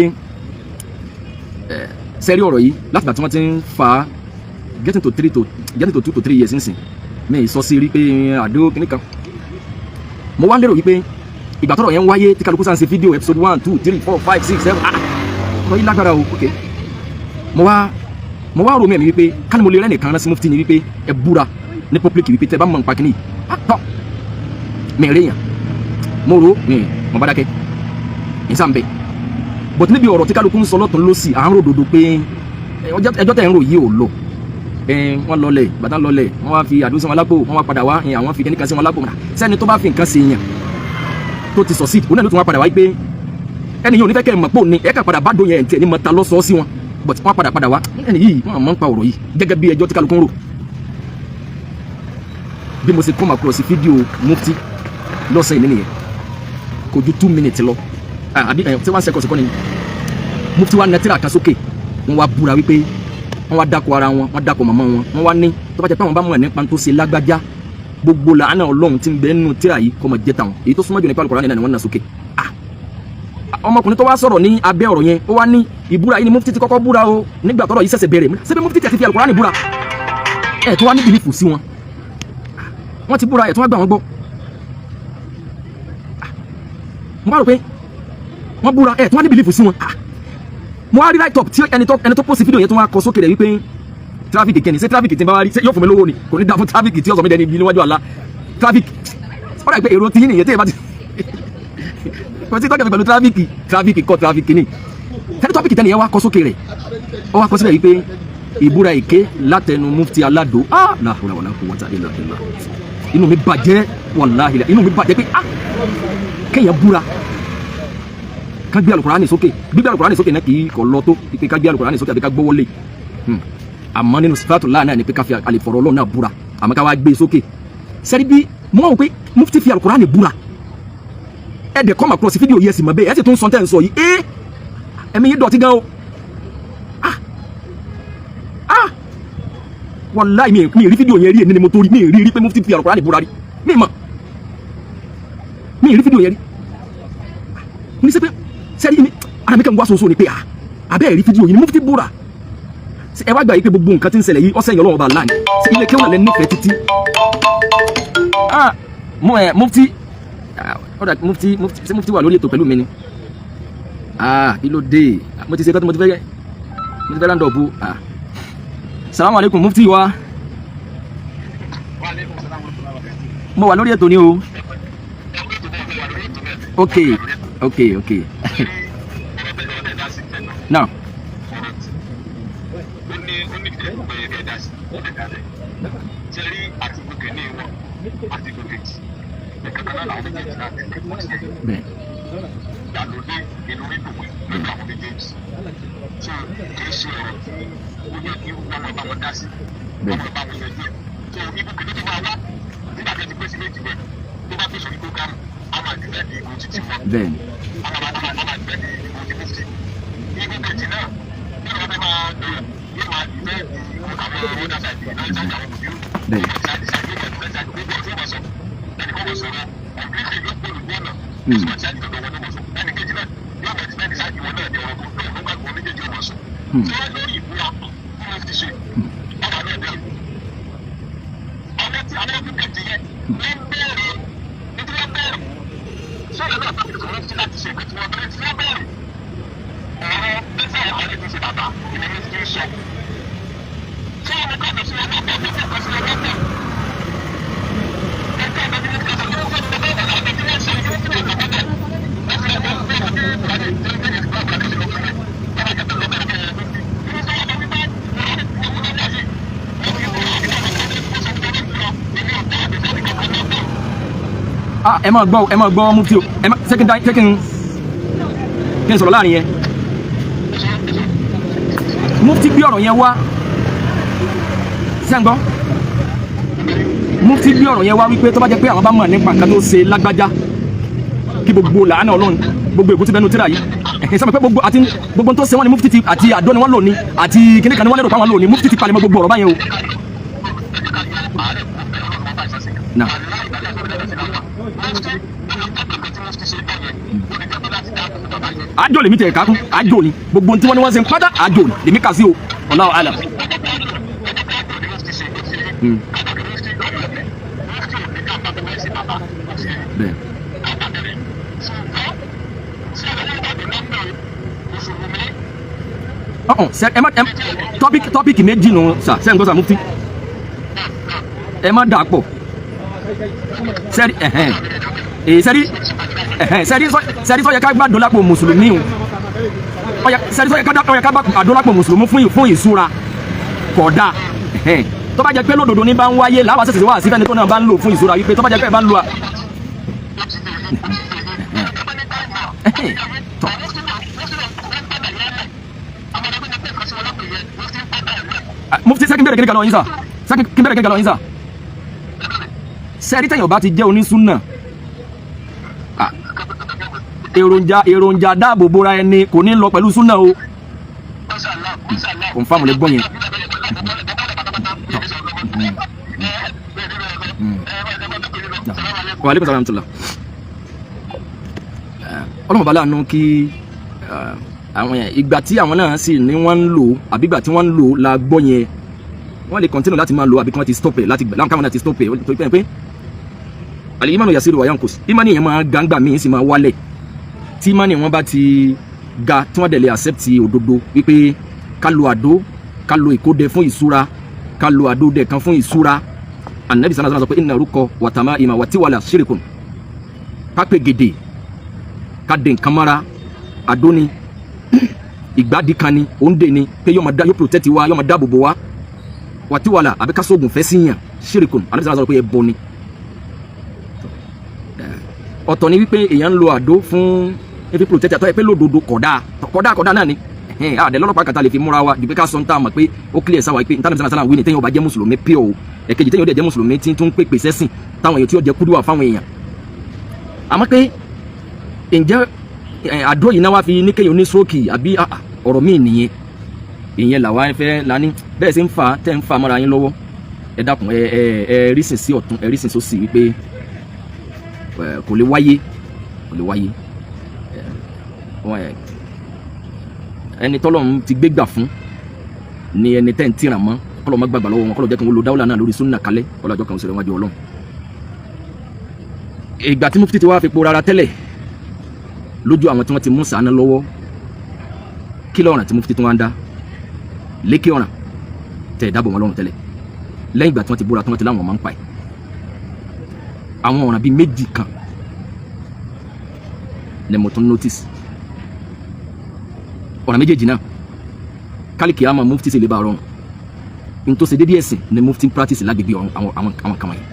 sẹ́rí ọ̀rọ̀ yìí, látìgbà tí wọ́n ti ń fa getting to 2 to 3 years nsìn, mi ì sọ sí rí pé àdó kìnnì kan. Mo wá ń lérò wípé ìgbà tọ́rọ̀ yẹn ń wáyé, tí kálukú sáà ń ṣe fídíò episode 1, 2, 3, 4, 5, 6, 7, ah, ọ̀rọ̀ yìí lágbára o. Ok, mo wá rò mí ẹ̀mí wípé ká ní mo lè rẹ́ nìkan rán sí mufti ni wípé ẹ búra ní public wípé tẹ bá mọ̀ nípa kìnnì. Ah, tọ́ mi rí yàn, mo rò mi, mo bá dákẹ́ ìsàmbẹ̀. But níbi ọ̀rọ̀ tí kálukú ń sọ lọ́tún lọ́sì, à ń rò dòdò pé ẹjọ́ tẹ̀ ń rò yìí ò lọ. Wọ́n lọlẹ̀, bàtà lọlẹ̀, wọ́n wá fi àdó sí wọn lápò, wọ́n wá padà wá, àwọn fi kíníkan sí wọn lápò. Sẹ́ni tó bá fi nǹkan sí yàn tó ti succeed, òun náà ló tún wá padà wá pé ẹni yìí ò ní fẹ́ kẹ́ ẹ̀ mọ̀ pé òun ni ẹ̀ kà padà bá dó yẹn tiẹ̀ ní mọ̀ ta lọ́sọ̀ọ́ sí wọn. But wọ́n padà padà wá, ẹni yìí wọ́n mọ̀ ń pa ọ̀rọ̀ yìí gẹ́gẹ́ bí ẹjọ́ tí kálukú ń rò. Bí mo ṣe come across fídíò mufti lọ́sẹ̀ yìí nìyẹn, kò ju 2 minutes lọ àbí ẹ̀ tí 1 second kọ́ ni. Mufti wa na tírà kan sókè, wọ́n wá búra wípé wọ́n wá dákọ̀ ara wọn, wọ́n dákọ̀ màmá wọn. Wọ́n wá ní tó bá jẹ́ pé àwọn bá mọ̀ nípa tó ṣe lágbájá, gbogbo làánà Ọlọ́run tí ń bẹ nínú tírà yìí kó máa jẹ́ tàwọn. Èyí tó súnmọ́ jù nípa Al-Qur'ani náà ni wọ́n nà sókè. Ah, ọmọkùnrin tó wá sọ̀rọ̀ ní abẹ́ ọ̀rọ̀ yẹn, ó wá ní ìbúra yìí ni mufti ti kọ́kọ́ búra o nígbà tọ́rọ̀ yìí ṣẹ̀ṣẹ̀ bẹ̀rẹ̀. Ṣebí mufti ti fi Al-Qur'ani búra, ẹ̀ tó wá ní belief sí wọn, wọ́n ti búra, ẹ̀ tó wá gbà wọ́n gbọ́. Mo bá rò pé wọ́n búra, ẹ̀ tó wá ní belief sí wọn. Mo wá rí write up tí ẹni tó post fídíò yẹn tó wá kọ sókè rẹ̀ wípé traffic kẹ́ni ṣé traffic tí n bá wá rí, ṣé yóò fún mi lówó ni? Kò ní dá fún traffic tí ó sọ mí dẹni ibi níwájú àlá. Traffic, ó dà pé èrò tí yín nìyẹn tí yẹn bá ti kò sí tọ́jà mi pẹ̀lú traffic. Traffic kọ́, traffic ni tẹ́lẹ̀. Topic tẹ́ni yẹn wá kọ sókè rẹ̀, ó wá kọ síbẹ̀ wípé ìbúra èké látẹnu mufti Alado. Ah, la hawla wala quwwata illa billah. Inú mi bàjẹ́, wàláhì, inú mi bàjẹ́ pé ah, kéèyàn búra ká gbé Alukurani sókè. Gbígbé Alukurani sókè náà kì í kọ̀ lọ tó pé ká gbé Alukurani sókè àbí ká gbọ́wọ́lé. Àmọ́ nínú sifatullah náà ni pé ká fi àlefọ̀rọ̀ Ọlọ́run náà búra, àmọ́ ká wá gbé sókè. Sẹ́rí bí mo wá wò pé mufti fi Alukurani búra, ẹ̀ dẹ̀ come across fídíò yìí, ẹ̀ sì mọ̀ bẹ́ẹ̀, ẹ̀ sì tún sọ tẹ́ ń sọ yìí. Ẹ́ ẹ̀mí yìí dọ̀tí gan o. Ah ah, wàláì, mi rí fídíò yẹn rí. Èmi ni mo tó rí, mi rí rí pé mufti fi Alukurani búra rí. Mi mọ̀, mi rí fídíò yẹn rí. Mo ní sẹ́ pé sẹ́rí mi, ara mi kàn wá soso ni pé ah, abẹ́ rí fídíò yìí ni mufti búra. Ẹ wá gbà yìí pé gbogbo nǹkan tí ń ṣẹlẹ̀ yìí, ọ̀sẹ̀ yìí, Ọlọ́run ọba láàánú ilé kéwọn lẹ́ nífẹ̀ẹ́ títí. Ah, mo ẹ mufti, ọ̀dà mufti, mufti, ṣé mufti wà lórí ètò pẹ̀lú mi ni? Ah, kí ló dé? Mo ti ṣe tán tí mo ti fẹ́ round up. Ah, salamu alaikum, mufti wa. Mo wà lórí ètò ni o. Ok, now. Ó ní ìdílé pé ẹ dá sí, ó lè dá lẹ̀. Ṣé rí àti gòkè ní wọn àti gòkè jì? Ìkankan náà làwọn méjèèjì náà ti pè fún tiẹ̀. Ìgbàlódé inú rídùn lọ́dọ̀ àwọn méjèèjì. So kì í ṣe ọ̀rọ̀ tí ó yẹ kí wọ́n máa bá wọn dá sí. Wọ́n máa bá wọn yanjú ẹ̀. So ibú kìíní tó máa wá nígbà tí ẹ ti pèsè méjì rẹ̀ tó bá pèsè orí program, a máa dìbẹ́ di igun títí wọn. A máa dìbẹ́ di igun ti mufti. Igun kejì náà bí wọ́n fẹ́ máa bẹ̀rẹ̀ yóò máa dìbẹ́ di àwọn other side náà, side àwọn mùdírù. Side side yóò máa dìbẹ́ side gbogbo ọ̀tún wọn sọ. Ẹnì kan wọ́n sọ̀rọ̀ completely ló gbòòrò gbọ́nà. Yóò máa side tọ̀dọ̀ wọn ló mọ̀ sọ. Ẹnì kejì náà yóò máa dìbẹ́ di side wọn náà ní ọ̀rọ̀ kan náà ló gbàgbọ́ méjèèjì ọmọ sọ. Tí wọ́n lórí ìbúra tí wọ́n ti ṣe, ọba náà bẹ̀rù. Àwọn tí àwọn ọdún kejì yẹn wọ́n ń bẹ̀rẹ̀ nítorí wọ́n bẹ̀rù. Ṣé ìlú náà fún ìfowópamọ́ sí láti ṣe nǹkan tí wọ́n bẹ̀rẹ̀ tí wọ́n bẹ̀rù? Ọ̀rọ̀ pẹ́sẹ̀ àwọn ẹni tí ṣe bàbá ìní ní ti sọ. Ṣé ọmọ kan sí ọmọ kan tó kọ́ sí ọmọ kan? Ẹgbẹ́ ìgbẹ́ tí wọ́n sọ ní wọ́n fẹ́ bẹ́ẹ̀ bẹ́ẹ̀ tí wọ́n sọ ní wọ́n fẹ́ bẹ́ẹ̀ bẹ́ẹ̀. Wọ́n fi ọmọ fẹ́ bẹ́ẹ̀ bẹ́ẹ̀ tí wọ́n fẹ́ bẹ́ẹ̀ bẹ́ẹ̀ tí wọ́n Ah, ẹ máa gbọ́, ẹ máa gbọ́ mufti o. Ẹ má ṣé kí n dá, ṣé kí n sọ̀rọ̀ láàrin yẹn. Mufti gbé ọ̀rọ̀ yẹn wá. Ṣé ń gbọ́? Mufti gbé ọ̀rọ̀ yẹn wá wípé tó bá jẹ́ pé àwọn bá mọ̀ nípa nǹkan tó ṣe lágbájá, kí gbogbo làánà Ọlọ́run, gbogbo ègún tí bẹnu tíra yìí, ẹ̀hìn sọ́mi pé gbogbo àti gbogbo tó ṣe wọ́n ni mufti ti àti àdó ni wọ́n lò ní àti kíní kan ni wọ́n lérò pé àwọn lò ní. Mufti ti palẹ̀mọ́ gbogbo ọ̀rọ̀ báyẹn o. Náà. Àjò lèmi tẹ̀ kákún, àjò ni gbogbo tí wọ́n ní wọ́n ṣe ń pátá, àjò ni lèmi kà sí o. Allahu alam. Bẹ́ẹ̀. Ọ̀hún ṣe ẹ má ẹ topic méjì nù sà. Ṣe ń gbọ́ sà, mufti? Ẹ má dà pọ̀. Sẹ́rí ẹ̀hẹ́n èyí, sẹ́rí ẹ̀hẹ́n, sẹ́rí sọ yẹ ká gbàdúrà lápò mùsùlùmí o. Ọ̀yà sẹ́rí sọ yẹ ká ọ̀yẹ ká gbàdúrà lápò mùsùlùmí fún ìṣúra kódà. Ẹ̀hẹ́n, tó bá jẹ́ pé lódodo ní bá ń wáyé làwọn àṣẹṣe wà sífẹ́ni tó náà bá ń lò fún ìṣúra, wípé tó bá jẹ́ pé ẹ bá ń lo ẹ̀hẹ́n, tọ́. Ah, mufti, sẹ́kí bẹ̀rẹ̀ kíní kan lọ́wọ́ yín sà? Sẹ́kí bẹ̀rẹ̀ kíní kan lọ́wọ́ yín sà? Sẹ́rí tẹ̀yìn ọba ti jẹ́ onísúnà, ah, èròjà dáàbò bora ẹni kò ní lọ pẹ̀lú súnà o. Confirm lè gbọ́ yẹn. Wa aleykum salaam tula. Ọlọ́run bá láàánú kí àwọn yẹn, ìgbà tí àwọn náà sì ní wọ́n ń lò àbí ìgbà tí wọ́n ń lò la gbọ́ yẹn, wọ́n lè continue láti máa lò àbí kí wọ́n ti stop ẹ̀ láti gbà láwọn káwọn náà ti stop ẹ̀, torí pé al-imanu yasiru wa yankus, ìmánì yẹn máa gangba míì sì máa wálẹ̀. Tí ìmánì wọn bá ti ga, tí wọ́n dẹ̀ lè accept òdodo wípé ká lo àdó, ká lo ìkódẹ fún ìṣúra, ká lo àdó dẹ̀ kan fún ìṣúra. Anabi sanna sanna sọ pé inna rúkọ wàtàmá ìmà wàtíwàlà ṣírìkùn, ká pè gèdè, ká dé nǹkan mọ́ra, àdó ni, ìgbádìí kan ni, òǹdè ni, pé yóò máa dá, yóò protect wa, yóò máa dáàbò bò wa, wàtíwàlà àbí ká sóògùn fẹ́ síyàn, ṣírìkùn. Anabi sanna sọ pé ẹbọ ni. Ọ̀tọ̀ ni wípé èèyàn ń lo àdó fún efi protect àtọ́ ẹ pé lódodo kódà kódà kódà náà ni. Àdẹ lọ́lọ́pàá kàtà lè fi múra wa ju pé ká sọ ń tà mọ̀ pé ó clear sáwà pé ntànàbí sàlá wí ni. Téèyàn bá jẹ́ mùsùlùmí pure o, ẹ̀kejì téèyàn dẹ̀ jẹ́ mùsùlùmí tí tún pèpè sẹ́sìn táwọn èèyàn tí ó jẹ́ kúdùwà fáwọn èèyàn. Àmọ́ pé ǹjẹ́ àdó yìí náà wá fi ní kéèyàn ní stroke àbí ọ̀rọ̀ míì nìyẹn. Ìyẹn làwa fẹ́ lání bẹ́ẹ̀ sì ń fa tẹ́ ń fa mọ́ra yín lọ́wọ́. Ẹ dákun, ẹ ẹ ẹ rísìn sí ọ̀tún, ẹ rísìn sósì wípé kò lè wáyé, kò lè wáyé. Ẹni tọ́lọ́run ti gbégbà fún ni ẹni tẹ́ ń tìràn mọ́. Kọ́lọ́ má gbàgbà lọ́wọ́ wọn, kọ́lọ́ jẹ́ kí wọ́n lo dáwọ́lá náà lórí súnà kalẹ̀ ọlọ́jọ́ kan òṣèré wájú Ọlọ́run. Ìgbà tí mufti ti wá fi po rárá tẹ́lẹ̀ lójú àwọn tí wọ́n ti mú sàánà lọ́wọ́, kí lọ́ràn tí mufti tí wọ́n ń dá lékè ọ̀ràn tẹ̀ dáàbò wọn lọ́rùn tẹ́lẹ̀ lẹ́yìn ìgbà tí wọ́n ti búra, tí wọ́n ti láwọn máa ń pa ẹ̀, àwọn ọ̀ràn bíi méjì kan ni mo tún notice. Ọ̀ràn méjèèjì náà Kálíkì àmọ́ mufti sì lè bá rọrùn n tó ṣe déédéé ẹ̀sìn ni mufti practice lágbègbè ọ̀run àwọn kan wọ̀nyí.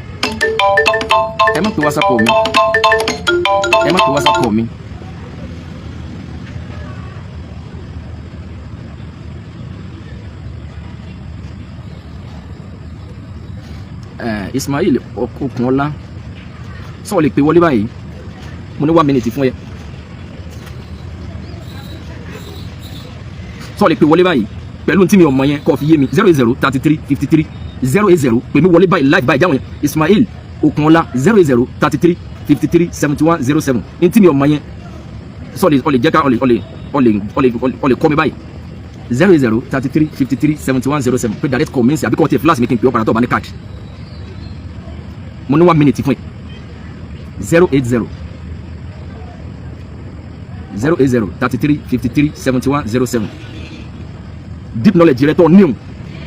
Ẹ má pe WhatsApp call mi, ẹ má pe WhatsApp call mi. Ismail Okunola, sọ lè pe wọlé báyìí? Mo ní 1 minute fún ẹ. Sọ lè pe wọlé báyìí pẹ̀lú tí mi ò mọ̀ yẹn, kó fi yé mi. 080 33 53 080. Pè mí wọlé báyìí live báyìí jáwọn yẹn. Ismail Okunola, 080 33 53 71 07. Ní tí mi ò mọ̀ yẹn, sọ lè ọ lè jẹ́ ká ọ lè ọ lè ọ lè ọ lè ọ lè kọ́ mi báyìí. 080 33 53 71 07. Pé direct call mi ń sè, àbí kọ́ tiẹ̀ flash mi kí n pè ọ́ padà tó o bá ní card. Mo ní 1 minute fún ẹ. 080 080 33 53 71 07. Deep knowledge rẹ tó níhùn,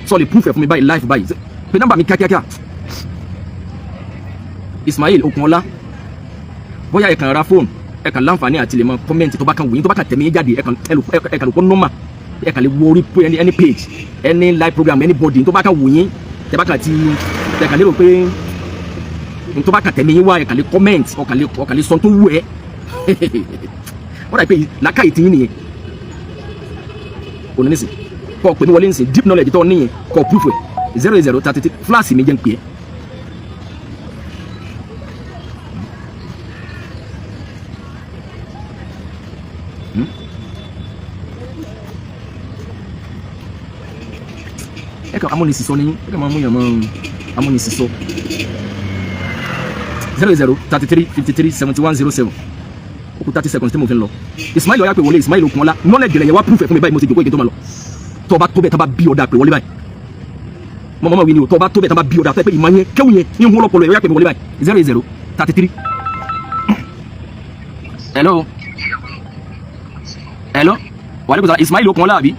sọ lè proof ẹ fún mi báyìí live báyìí. Pé nọ́mbà mi kíákíákíá. Ismail Okunola, bóyá ẹ kàn ra fóònù, ẹ kàn láǹfààní àti lè mọ comment tó bá kàn wòye, tó bá kàn tẹ̀mí jáde, ẹ kàn lè kó nọ́mà, ẹ kàn lè wo orí pé any page, any live program, anybody tó bá kàn wòye, tẹ bá kàn ti tẹ kàn lérò pé tó bá kàn tẹ̀mí yín wá, ẹ kàn lè comment, ọkàn lè sọ tó wù ẹ́. Wọ́n dà pé làákàyè tí yín nìyẹn òní nísìn. Kọ́ pè mí wọlé nísìn. Deep knowledge tó níyẹn, kọ́ proof ẹ̀. 080 33. Flash mi jẹ́ ń pè é. Ẹ kàn amúnisìsọ ni, ẹ kàn máa mú yàn mọ́ amúnisìsọ. 080 33 53 71 07. Ó kù 30 seconds tí mo fi ń lọ. Ismail, ọ̀yá pé wọlé. Ismail Okunola, knowledge rẹ̀ yẹn, wá proof ẹ̀ fún mi báyìí. Mo ti jòkó ìgbé tó máa lọ. Tó o bá tó bẹ́ẹ̀, tán bá bí ọ̀dà, pé wọlé báyìí. Mọ̀ mọ̀ wí ni o. Tó o bá tó bẹ́ẹ̀, tán bá bí ọ̀dà, tó yẹ pé ìmọ̀ yẹn kéwù yẹn ní ń lọ́pọ̀lọ́ ẹ̀, ọ̀yá pé wọlé báyìí. 080 33. Hello, hello, wàlẹ́ kò Ismail Okunola àbí?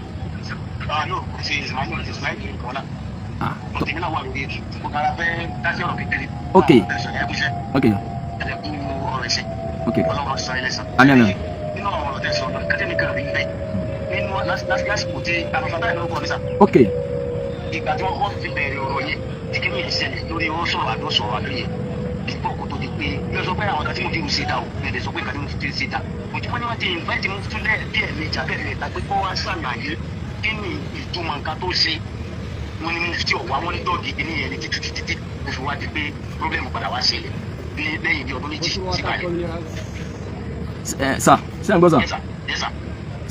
Ah no, ṣe Ismail, Ismail Okunola. Ah. Mo tèmi náà wà lórí ètò. Mo kàrà fẹ́ dá sí ọ̀rọ̀ kékeré. Ok. Ẹ̀sọ̀ ẹ̀ kúṣẹ́. Ok. Ẹ̀ kú ọ̀rọ̀ ẹ̀sìn. Ok. Ọlọ́run sọ ilé sàn. Àmín, àmín. Nínú àwọn ọ̀rọ̀ tẹ̀sán ọ̀dọ̀ kẹ́tẹ́ nìkan rí bẹ́ẹ̀. Nínú lásìkò tí àlùfáà táyà lórúkọ mi sà. Ok. Ìgbà tí wọ́n kọ́ fi bẹ̀rẹ̀ ọ̀rọ̀ yẹn, tí kìíní yẹn ṣẹlẹ̀ lórí ó sọ̀rọ̀ àdó sọ̀rọ̀ àdó yẹn. Bípọ̀ kó tó di pé yóò sọ pé àwọn kan tí mo ti rù ṣe dà o, bẹ̀rẹ̀ sọ pé nǹkan tí mo ti ṣe dà. Òtún wọn ni wọ́n ti invite mo tún lẹ́ bí ẹ̀ẹ̀mejì abẹ́rẹ́ rẹ̀ ta pé kó wá ṣàlàyé kí ni ìtumọ̀ nǹkan tó ṣe. Wọ́n ní mufti ọ̀wá, wọ́n ní dọ́ọ̀gì kìíní yẹn ní títí títí tí kò fi wá di pé problem padà wá ṣẹlẹ̀ ní lẹ́yìn bí ọdún 2 sígbà yẹn. Ẹ sà, ṣé ń gbọ́ sà? Yes sir, yes sir.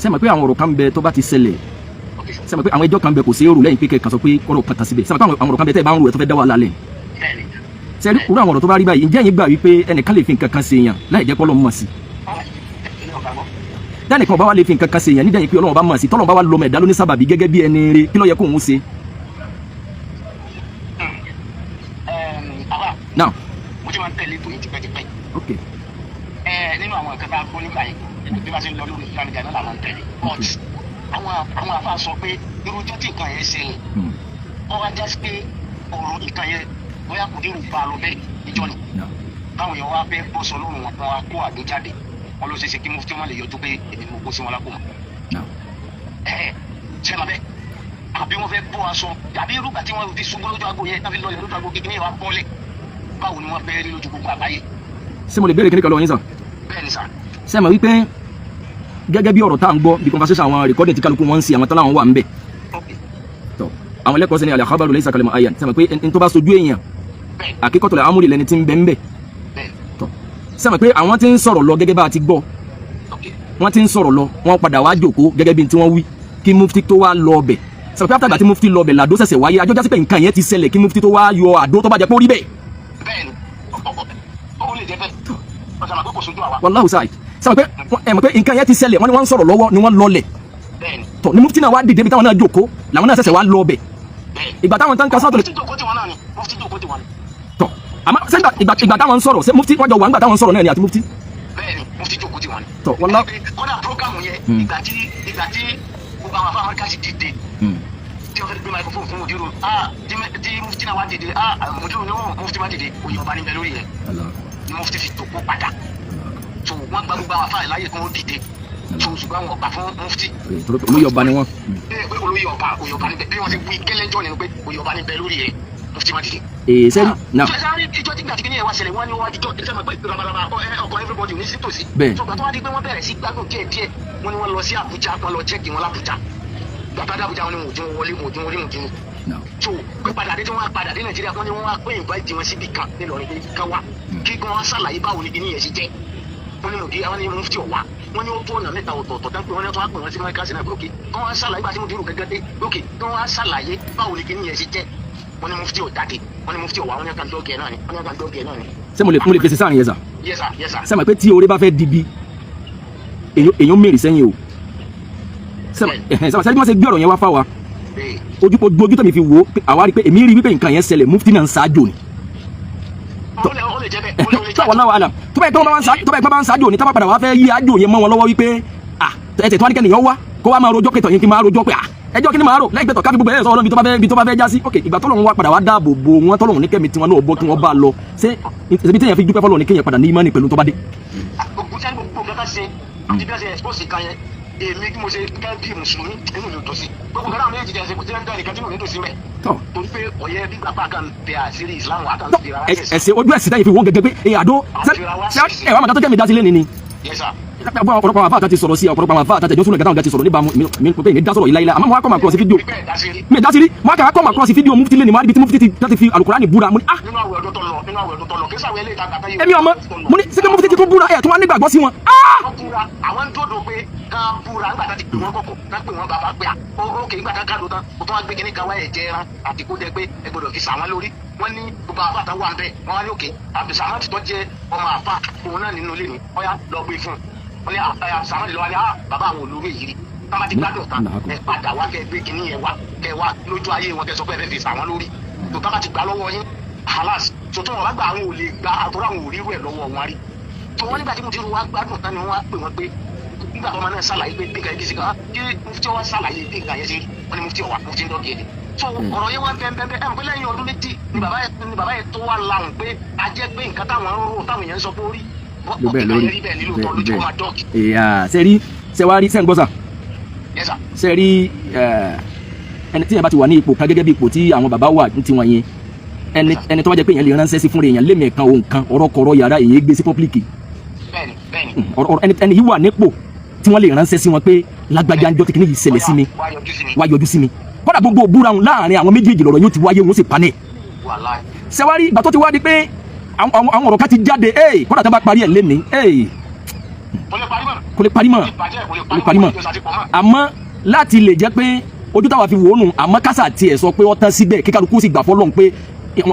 Ṣé mọ̀ pé àwọn ọ̀rọ̀ kan bẹ tó bá ti ṣẹlẹ̀? Okay sir. Ṣé mọ̀ pé àwọn ẹjọ́ kan bẹ, kò sí èrò lẹ́yìn pé kẹ́ kàn sọ pé kọ́rọ̀ kan tàn síbẹ̀? Ṣé mọ̀ pé àwọn ọ̀rọ̀ kan bẹ tẹ́ ẹ bá ń rò ẹ̀ tó fẹ́ dá wàhálà lẹ̀? Bẹ́ẹ̀ni. Ṣé rí irú àwọn ọ̀rọ̀ tó bá rí báyìí, ǹjẹ́ ẹ̀yin gbà wípé ẹnìkan lè fi nǹkan kan ṣe èèyàn láì jẹ́ pé Ọlọ́run mọ̀ sí? Dánìkan ọba wa lè fi nǹkan kan ṣe èèyàn nídẹ̀yìn pé Ọlọ́run bá mọ̀ sí, tọ́lọ́run bá wa lọ́mọ ẹ̀dá lóní sábàbí gẹ́gẹ́ bí ẹni rere, kí ló yẹ kóun ó ṣe? Àbá. Now. Mo ti máa ń tẹ̀lé ètò yìí tipẹ́tipẹ́. Ok. Nínú àwọn nǹkan tá a gbọ́ nígbà yẹn, bí wọ́n ṣe ń lọ lórí social media náà làwọn ń tẹ̀lé, but àwọn àfa sọ pé irú ọjọ́ tí nǹkan yẹn ṣẹlẹ̀, wọ́n wá jásí pé ọ̀rọ̀ nǹkan yẹn bóyá kò dérò bá a lọ bẹ́ẹ̀ níjọ́ ni táwọn èèyàn wá fẹ́ bọ́ sọ lọ́rùn wọn, wọn wá kó àdó jáde, wọn ló ṣeé ṣe kí mufti wọn lè yọjú pé èmi mo kó sí wọn lápò mọ́. Ẹ ṣe máa bẹ́ẹ̀, àbí wọ́n fẹ́ bọ́ aṣọ, àbí irúgbà tí wọ́n fi ṣubú lójú agbo yẹn, tàbí lọlẹ̀ lójú agbo kékeré yẹn wá bọ́lẹ̀, báwo ni wọ́n fẹ́ rí lójú gbogbo àgbáyé? Ṣé mo lè béèrè kíní kan lọ́wọ́ yín sà? Bẹ́ẹ̀ ni sà. Ṣé mọ̀ wípé gẹ́gẹ́ bí ọ̀rọ̀ tá à ń gbọ́, bí conversation, àwọn recording tí kálukú wọn ń ṣe, àwọn tọ́lá wọn wà ń bẹ̀, Ok. Tọ́ àwọn ẹlẹ́kọ̀ọ́ sẹ́ni al-khabaru laysa kal-mu'ayyan. Ṣé mọ̀ pé n tó bá sojú èèyàn, haqiqatul amri lẹni tí ń bẹ ń bẹ̀? Bẹ́ẹ̀. Tọ́, ṣé mọ̀ pé àwọn tí ń sọ̀rọ̀ lọ, gẹ́gẹ́ bá a ti gbọ́, Ok. wọ́n ti ń sọ̀rọ̀ lọ, wọ́n padà wá jókòó gẹ́gẹ́ bí tí wọ́n wí kí mufti tó wá lọ ọbẹ̀. Ṣé mọ̀ pé after tí mufti lọ ọbẹ̀ làdó ṣẹ̀ṣẹ̀ wáyé? Ajọ́ jásí pé nǹkan yẹn ti ṣẹlẹ̀ kí mufti tó wá yọ àdó, tó bá jẹ́ pé ó rí bẹ́ẹ̀. Bẹ́ẹ̀ ni, ó lè jẹ́ bẹ́ẹ̀, ọ̀sán àgbẹ̀ kò sojú àwa. Wallahu sa'id. Ṣé mọ̀ pé ẹ mọ̀ pé nǹkan yẹn ti ṣẹlẹ̀, wọ́n ní wọ́n ń sọ̀rọ̀ lọ́wọ́ ni wọ́n lọlẹ̀. Bẹ́ẹ̀ ni. Tọ́ ni mufti náà wá dìde bí táwọn náà jókòó, làwọn náà ṣẹ̀ṣẹ̀ wá lọ ọbẹ̀. Bẹ́ẹ̀. Ìgbà táwọn tán ka sọ́tò Mufti jókòó tiwọn náà ni, mufti jókòó tiwọn ni. Tọ́, àmọ́ ṣé ìgbà táwọn ń sọ̀rọ̀, ṣé mufti wọ́n jọ wà ńgbà táwọn ń sọ̀rọ̀ náà ni àti mufti? Bẹ́ẹ̀ ni, mufti jókòó tiwọn ni. Tọ́, wallahu. Kódà programu yẹn, ìgbà tí gbogbo àwọn afọ amẹ́ríkà sì dìde tí wọ́n fẹ́ gbé microphone fún mudiru, ah, tí mufti náà wá dìde, ah, mudiru ni wọ́n, mufti wá dìde, oyè ọba níbẹ̀ lórí yẹn ni mufti fi jókòó padà. So wọ́n gba gbogbo àwọn afáàlì láyè kí wọ́n dìde. So ṣùgbọ́n àwọn ọ̀gbà fún mufti. Torí pé olóyè ọba ni wọ́n. Bẹ́ẹ̀ pé olóyè ọba, oyè ọba níbẹ̀ bí wọ́n ti wí gẹ́lẹ́jọ́ nínú pé oyè ọba níbẹ̀ lórí rẹ̀, mufti má dìde. Ee, sẹ́ni náà. Sáré ìjọ tí gbàtí kìnìyẹn wá ṣẹlẹ̀, wọ́n ní wọ́n wá jíjọ́ ṣe mọ̀ pé rabaraba ọkọ̀ everybody ò ní sí tòsí. Bẹ́ẹ̀. So gbàtọ́ wá di pé wọ́n bẹ̀rẹ̀ sí gbádùn díẹ̀ díẹ̀, wọ́n ní wọ́n lọ sí Àbújá, wọ́n lọ check wọn l'Àbújá. Gbàtà dé Àbújá, wọ́n ní wọn ò tí wọ́n wọlé, wọn ò tí wọ́n rí wọn tí wọ́n. Náà. So pé padà dé tí wọ́n padà dé Nàìjíríà, wọ́n ní wọ́n wá pé invite wọn síbi kan nílọrin pé kán wá kí wọ́n ṣàlàyé báwo ni kìnìyẹn ṣe jẹ́. Wọ́n ní mòdì àwọn ní mufti ọ̀wá, wọ́n ní ó tó ọ̀nà mẹ́ta ọ̀tọ̀ọ̀tọ̀ tán pé wọ́n ní tó wá pè wọ́n sí mẹ́ríkà sí náà pé ok, kí wọ́n ṣàlàyé bá tí mo dúró gẹ́gẹ́ dé pé ok, kí wọ́n ṣàlàyé báwo ni kìnìyẹn ṣe jẹ́. Wọ́n ní mufti ọ̀jáde, wọ́n ní mufti ọ̀wá, wọ́n ní kan dọ́ọ̀gì ẹ̀ náà ni, wọ́n ní kan dọ́ọ̀gì ẹ̀ náà ni. Ṣé mo lè fèsì sáàrin yẹn sà? Yes sir, yes sir. Ṣé mọ̀ pé tí oore bá fẹ́ dibi, èèyàn mèrì sẹ́yìn o? Ṣé mọ̀ ẹ̀hẹ́n, ṣé bí wọ́n ṣe gbé ọ̀rọ̀ yẹn wá fáwa, ojú ojú ojú tẹ̀mí fi wò ó pé àwa rí i pé èmi rí wípé nǹkan yẹn ṣẹlẹ̀, mufti náà ń ṣáájò ni. Ó lè jẹ́ bẹ́ẹ̀, ó lè tó jẹ́. àwọn náà alam tó báyìí tó báyìí tó bá ń ṣáájò ni, tó bá padà wá fẹ́ yí ájò yẹn mọ́ wọn lọ́wọ́ wípé ah, ẹ̀ tẹ̀ tó wá ní kẹ́nìyàn wá kó wá máa rojọ́ pé tọ̀yìn kí n máa rojọ́ pé ah, ẹjọ́ kí ni máa rò lẹ́yìn pé tọ̀ káfí gbogbo ẹ̀ sọ ọlọ́run ibi tó bá fẹ́ já sí. Ok, ìgbà tọ́lọ́run wá padà wá dáàbò bo wọn, tọ́lọ́run ní kẹ́mi tiwọn náà bọ́ kí wọ́n bá lọ, ṣé ṣebí téèyàn fi dúpẹ́ fọlọ́run ní kéèyàn padà ní ìmánì pẹ̀lú tó bá dé. Gbogbo sẹ́ni, gbogbo nǹkan ká ṣe àti bí wọ́n ṣe expose kan yẹn, èmi kí mo ṣe gẹ́gẹ́ bí mùsùlùmí, inú mi ò dùn sí gbogbo nǹkan náà méjì jẹ́ ṣe, kò sí ẹni nìkan tí inú mi dùn sí mẹ́, tọ́ torí pé ọ̀yẹ́ bí gbàgbà kan tẹ àṣírí Islam wa kan fi ra wá. Ẹsẹ̀ ojú ẹ̀sìn táyì fi wọ́n gẹ́gẹ́ pé èyí àdó ṣé ẹ wàá màkà tó jẹ́ mi dá sílé ni ni. Yes sir. Ọ̀pọ̀lọpọ̀ àwọn àfáà kan ti sọ̀rọ̀ sí, ọ̀pọ̀lọpọ̀ àwọn àfáà àtàtẹ̀jọ́ súnà gàtàwọn gan ti sọ̀rọ̀ níbàámu mi pé ní dá sọ̀rọ̀ yìí láyé, àmọ́ mo wá kọ́ máa cross fídíò. Bẹ́ẹ̀ dá sí rí. Mi dá sí rí, mo wá kà kọ́ máa cross fídíò mufti lé ní, mo wá níbi tí mufti ti fi alukurani búra, mo ní ah. Nínú àwẹ̀ ọdún tó lọ, nínú àwẹ̀ ọdún tó lọ, kí sàwẹ̀ ilé ìta gbàtà yìí. Èmi ọmọ mo ní sẹ́kẹ́ mufti ti tún búra ẹ̀ tó wá nígbàgbọ́ sí wọn, ah. Wọ́n búra, àwọn ń dòdò pé ká búra nígbà tá ti pè wọ́n kọ̀kọ̀, ká pè wọ́n bàbá pé à ókè, nígbà tá ká ló tán, kó tó wá gbé kíní kan wá, ẹ̀jẹ̀ ẹran àti kó jẹ pé ẹ gbọ́dọ̀ fi sàwọn lórí. Wọ́n ní gbogbo àfa àtàwọn wà ń bẹ̀, wọ́n wá ní òkè, Abdulsamad tó jẹ́ ọmọ àfa òun náà nínú ilé mi, ọ̀yá lọ gbé fún un. Wọ́n ní Abdulsamad lọ́wọ́ ní bàbá àwọn olórí yìí rí tá bá ti gbádùn tán, ẹ padà wá kẹ gbé kíní yẹn wá, kẹ wá lójú ayé wọn, kẹ sọ pé ẹ fẹ́ fi sàwọn lórí tó tá bá ti gbà lọ́wọ́ yín halas tó tó wọn bá gbà, àwọn ò lè gbà àtọ́rọ́ àwọn ò rírú ẹ̀ lọ́wọ́ wọn rí tó wọ́n. Nígbà tí mo ti rú wa gbádùn tán ni wọ́n wá pè wọ́n pé nígbà tó ọmọ náà ṣàlàyé pé bí nǹkan yẹn bí sí kan kí mufti wa ṣàlàyé bí nǹkan yẹn ṣe rí, wọ́n ní mufti ọ̀wà, mufti ń dọ́gẹ̀ ni. So ọ̀rọ̀ yẹn wá bẹ́ẹ̀ bẹ́ẹ̀ ẹ̀ ń pẹ́ lẹ́yìn ọdún 2 ni bàbá yẹn tó wá lahùn pé a jẹ́ pé nǹkan táwọn ń rò, táwọn èèyàn ń sọ pé ó rí Ló bẹ́ẹ̀ lórí. Rí bẹ́ẹ̀ nílò tó lójú kó máa dọ́ọ̀kì. Ìyá ṣe rí, ṣe wá rí, ṣe ń gbọ́ sà? Yes sir. Ṣe rí ẹni tí yẹn bá ti wà ní ipò kan gẹ́gẹ́ bí ipò tí àwọn bàbá wà ní tiwọn yẹn, ẹni tó bá jẹ́ pé èèyàn lè ránṣẹ́ sí fúnra èèyàn lémi kan òun kan ọ̀rọ̀ kọ̀rọ̀ yàrá èèyàn gbé sí public. Bẹ́ẹ̀ni, bẹ́ẹ̀ni. Ọ̀rọ̀ ẹni yìí wà nípò tí wọ́n lè ránṣẹ́ sí wọn pé lágbájá ń jọ́ tí kìíní yìí ṣẹlẹ̀ sí mi, wá yọjú sí mi. Wá yọjú sí mi. Kódà gbogbo òbúra wọn láàrin àwọn méjèèjì lọ̀rọ̀ yóò ti wáyé, wọn ó sì panẹ́. Wàláì. Ṣẹwárí ìgbà tó ti wá di pé àwọn ọ̀rọ̀ kan ti jáde ee, kódà tó bá parí ẹ̀ lénìí ee, Kò lè parí mọ́. Kò lè parí mọ́. Ìbàjẹ́ kò lè Kò lè parí mọ́. Kò lè parí mọ́. Àmọ́ láti lè jẹ́ pé ojú táwa fi wò ó nù, àmọ́ kásà tiẹ̀ sọ pé ó tán síbẹ̀, kí kálukú sì gbà fọlọ́n pé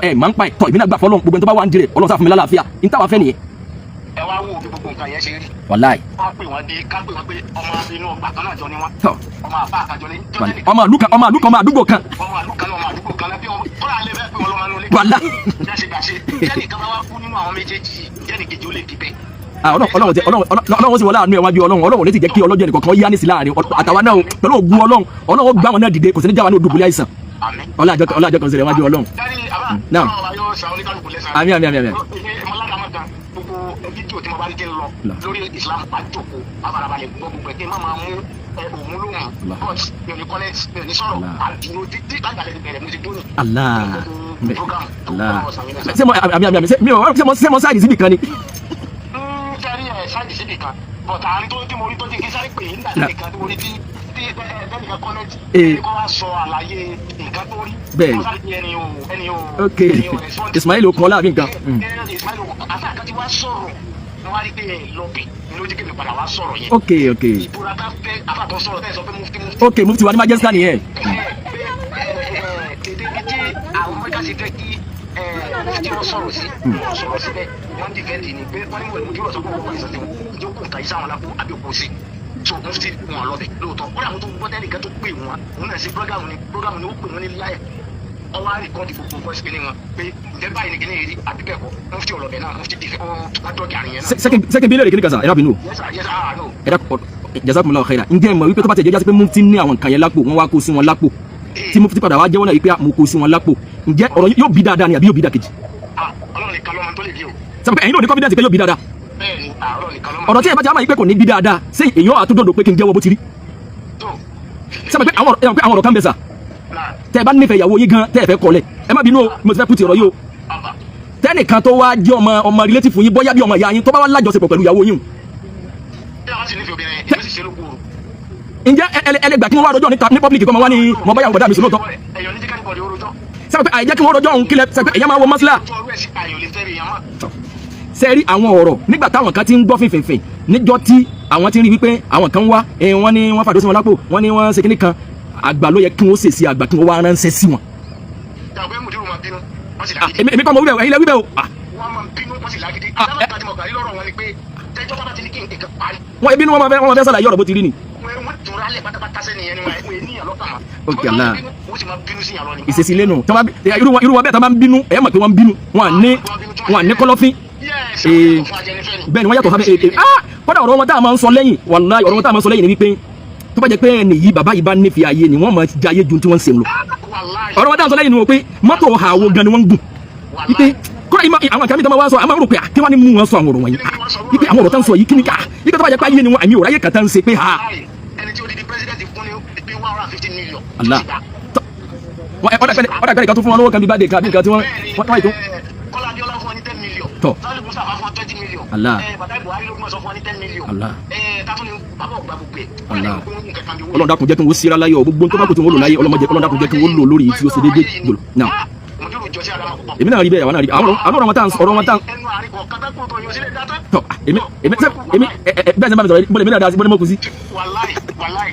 ẹ máa ń pa ìtọ́ ìbí náà gbà fọlọ́n, gbogbo ẹni tó bá wà ń dirẹ̀, Ọlọ́run sá fún mi lálàáfíà, ní táwa fẹ́ nìyẹn. Ẹ wá wo bí gbogbo nǹkan yẹn ṣe rí. Wàláì. Ká pè wọ́n dé, ká pè wọ́n pé ọmọ inú ọgbà kan náà jọ ni wọ́n. Tọ́. Ọmọ àbá àkàjọ ni. Wàláì. Ọmọ àlú kan, ọmọ àlú kan, ọmọ àdúgbò kan. Ọmọ àlú kan náà, ọmọ àdúgbò kan náà, bí wọn kọ́ra alẹ́ bẹ́ẹ̀ pé wọ́n lọ́mọ inú ilé. Wàláì. Jáṣe gbàṣe jẹ́nì kan bá wá kú nínú àwọn méjèèjì, jẹ́nì kejì ó lè di bẹ́ẹ̀. Ah, Ọlọ́run Ọlọ́run sì wọlé àánú ẹ̀ wájú Ọlọ́run. Ọlọ́run ní ti jẹ́ kí ọlọ́jọ́ ẹnìkọ̀ọ̀kan yá ní sí láàrin àtàwa náà o, pẹ̀lú ògùn Ọlọ́run, Ọlọ́run ó gbá wọn náà dìde, kò sí ní jáwa ní odùbúlẹ̀ àìsàn. Àmín. Ọlọ́àjọ kan sílẹ̀ wájú Ọlọ́run. Dárí àbá. Naam. Ọlọ́run wa yóò san oníkálukú lẹ́san. Àmín, àmín, àmín, àmín. Èmi mọ́ládàmọ́ kan, gbogbo fídíò tí mo bá rí kí n lọ Allah. lórí Islam, bá jókòó, bá farabalẹ̀ gbọ́ gbogbo ẹ̀, kí n má máa mú ẹ òun lóhùn. Allah. But mi ò ní comment, mi ò ní sọ̀rọ̀. Allah. Àdúró títí lágbàlẹ̀ ti bẹ̀rẹ̀, mo ti dúró ní. Allah. Program tó Allah. kọ́ ọ̀sán yẹn lẹ́sẹ̀. Ṣé mo àmì àmì àmì ṣé mi ò ṣé mo sáàdì síbì kan ni? Sẹ́rí ẹ̀ ṣáàjì síbì kan, but àárín tó tí mo rí tó ti kí sáré pè é nígbà tí nìkan tí mo rí tí ẹnìkan comment, kó wá sọ àlàyé nǹkan tó rí. Bẹ́ẹ̀ni. Kó sáré pé ẹni o, ẹni o, ẹni o respond. Ismail Okunọlá àbí nǹkan. Ismail àti àkàtì wá sọ̀rọ̀, wọ́n wá rí pé ẹ lọ́bẹ̀ ní lójú kébì padà wá sọ̀rọ̀ yẹn. Ok. Ìbúra tá fẹ́ afáàtọ̀ sọ̀rọ̀ tẹ́ sọ pé mufti mufti. Ok, mufti wa ní Manchester nìyẹn. Èdè bíi tí àwọn mọ́jà ṣe fẹ́ kí mufti wọn sọ̀rọ̀ sí, wọn sọ̀rọ̀ síbẹ̀, wọ́n dìfẹ́ǹdì ni pé wọ́n ní wọ́n ní sọ pé wọ́n kọ́ ìsọ̀tì wọn ìjókòó nǹkan yìí sáwọn lápò àbí òkú sí. So mufti wọn lọ́bẹ̀ lóòótọ́, ó dàbò tó gbọ́ tẹ́nìkan tó pè wọ́n, òun náà ṣe prógámù ni, prógámù ni ó pè wọ́n ní láyà, ọwọ́ á record gbogbo voice kìíní wọn pé ǹjẹ́ báyìí ni kìíní yìí rí àbí bẹ́ẹ̀ kọ́. Mufti ọlọ́bẹ̀ náà, mufti dìfẹ́ wọn dọ́gì àárín yẹn náà. Sẹ́kìn bí lè kí ni kàṣà ẹ dábìí nù. Yes sir, yes sir, ah no. Ẹ dákun, jazakumullahu khairan. Ǹjẹ́ ẹ mọ̀ wípé tó bá tẹ̀ jẹ́ jásí pé mufti ní àwọn nǹkan yẹn lápò, wọ́n wá kó sí wọn lápò, tí mufti padà wá jẹ́wọ́ náà wípé mo kó sí wọn lápò, ǹjẹ́ ọ̀rọ̀ yóò bí dáadáa ni àbí yóò bí dàkejì? Ah, Ọlọ́run nìkan lọ́mọ tó lè bí o. Sọ pé ẹ̀yin náà ní confidence pé yóò bí dáadáa. Bẹ́ẹ̀ni, àárọ̀ nìkan ló máa. Ọ̀rọ̀ tí ẹ bá ti á máa yí pé kò ní bí dáadáa, ṣé èèyàn àtúndòdò pé kí n jẹ́wọ́ bó ti rí? Tó. Sẹ́mi pé àwọn ọ̀rọ̀, ẹ mọ̀ pé àwọn ọ̀rọ̀ kan bẹ sà, Náà. tẹ́ ẹ bá nífẹ̀ẹ́ ìyàwó yín gan, tẹ́ ẹ fẹ́ kọ̀lẹ̀, ẹ má bínú o, mo ti fẹ́ kú ti ọ̀rọ̀ yìí o. Bàbá. Tẹ́nìkan tó wá jẹ́ ọmọ relative yín, bóyá bí ọmọ ìyá yín, tó bá wá lájọṣepọ̀ pẹ̀lú ìyàwó yín o, Tí a bá sì nífẹ̀ẹ́ obìnrin, èmi sì ṣe lóko o. Ǹjẹ́ ẹ lè gbà kí wọ́n wá rojọ́ níta ní public, kọ́ máa wá ní mo bá yàwó bọ̀dá mi sùn lóòótọ́? Ẹ̀yọ̀ ní jíkà ní bọ̀dẹ̀ orojọ́. Sẹ́mi pé àìjẹ́ kí wọ́n rojọ́ òun kílẹ̀, sẹ́mi pé èyàn máa wọ mọ́sílà. Ojú ọrú ẹ̀ sí ayò lè fẹ́ rí èèyàn mọ́. Ṣe rí àwọn ọ̀rọ̀ nígbà táwọn kan ti ń gbọ́ fìnfìnfìn níjọ́ tí àwọn ti ń rí wípé àwọn kan wá, wọ́n ní wọ́n fàdó sí wọn lápò, wọ́n ní wọ́n ṣe kíní kan, àgbà ló yẹ kí wọ́n ṣèṣì àgbà kí wọ́n wá ránṣẹ́ sí wọn. Tàbí mùdírù máa bínú, wọ́n sì Ah, lágídí. èmi kọ́ mọ wíbẹ̀ o, ẹ̀yin lẹ wíbẹ̀ o. Ah, Wọ́n máa bínú, wọ́n sì lágídí. Ah, Sábà kan tí mo gbà rí lọ́rọ̀ wọn ni pé tẹ́jọ́ bá ti ní kí n nǹkan parí. Wọ́n ebínú, wọ́n máa fẹ́ ṣàlàyé ọ̀rọ̀ bó ti rí ni. Wọ́n tura lẹ̀ pátápátá sẹ́ni yẹn ni wọ́n ènìyàn lọ́kàn mọ́. Ok, Allah. Wọ́n sì máa bínú sí yàn lọ ni. Ìṣesí lẹ́nu tí wọ́n bá irú wọn bẹ́ẹ̀ tí wọ́n bá ń bínú, ẹ̀ mọ̀ pé wọ́n ń bínú, wọn à ní kọ́lọ́fín. Yes, fún ajẹnifẹ́ ni. Bẹ́ẹ̀ ni wọ́n yàtọ̀ sábẹ́ ètè. Ah, kódà ọ̀rọ̀ wọn tá a máa ń sọ lẹ́yìn, wàláhì, ọ̀rọ̀ wọn tá a máa ń sọ lẹ́yìn ni wípé tó bá jẹ́ pé ẹnì yìí, bàbá yìí bá nífẹ̀ẹ́ ayé ni, wọ́n máa jayé ju tí wọ́n ń ṣe lọ. Wàláhì. Ọ̀rọ̀ wọn tá a ń sọ lẹ́yìn ni wọ́n pé mọ́tò àwo gan ni wọ́n ń gùn, wípé kódà ìmọ̀ àwọn kan mi tó máa wá sọ, àmọ́ rò pé kí wọ́n ní mú wọn sọ àwọn ọ̀rọ̀ wọ̀nyí, wípé àwọn ọ̀rọ̀ tá ń sọ yìí, kí ni ká wípé tó bá jẹ́ pé ayé ni wọn, àmì òráyè kan tá ń ṣe pé ha. Wàláhì. Ẹni tí odidi president fún ní bí 150 million. Allah. Ọ̀dà pẹ́ẹ́lí kan tó fún wọn lówó kan bí bá dé kan bí nǹkan tí wọ́n wọ́n yìí tó. Kọ́lá Abíọ́lá fún wọn ní 10 million. Tọ́. Sálí Mustapha fún wọn 20 million. Allah. Bàbá Buhari ló gbọ́n sọ fún wọn ní 10 million. Allah. Tátún ni bàbá ọ̀gbà gbogbo ẹ̀. Allah. Allah. Ọlọ́run dákun jẹ́ kí wọ́n síra láyọ̀, gbogbo tó bá kù tí wọ́n lò láyé, ọlọ́mọdé, Ọlọ́run dákun jẹ́ kí wọ́n lò lórí tí ó ṣe déédéé gbòòrò náà. Mùdírù jọ sí Adama púpọ̀. Èmi náà rí bẹ́ẹ̀, àwọn náà rí àwọn ọ̀rọ̀ wọn tá à ń ọ̀rọ̀ wọn tá à ń Ẹnu àárín kọ̀ọ̀kan tá kò tó yọ sílẹ̀ dáta. Tọ́, èmi ṣe èmi ẹ ẹ bẹ́ẹ̀ sẹ́ bá mi sọ̀rọ̀ bọ́lẹ̀, èmi náà dá sí bọ́lẹ̀ mọ́kù sí. Wàláì, wàláì.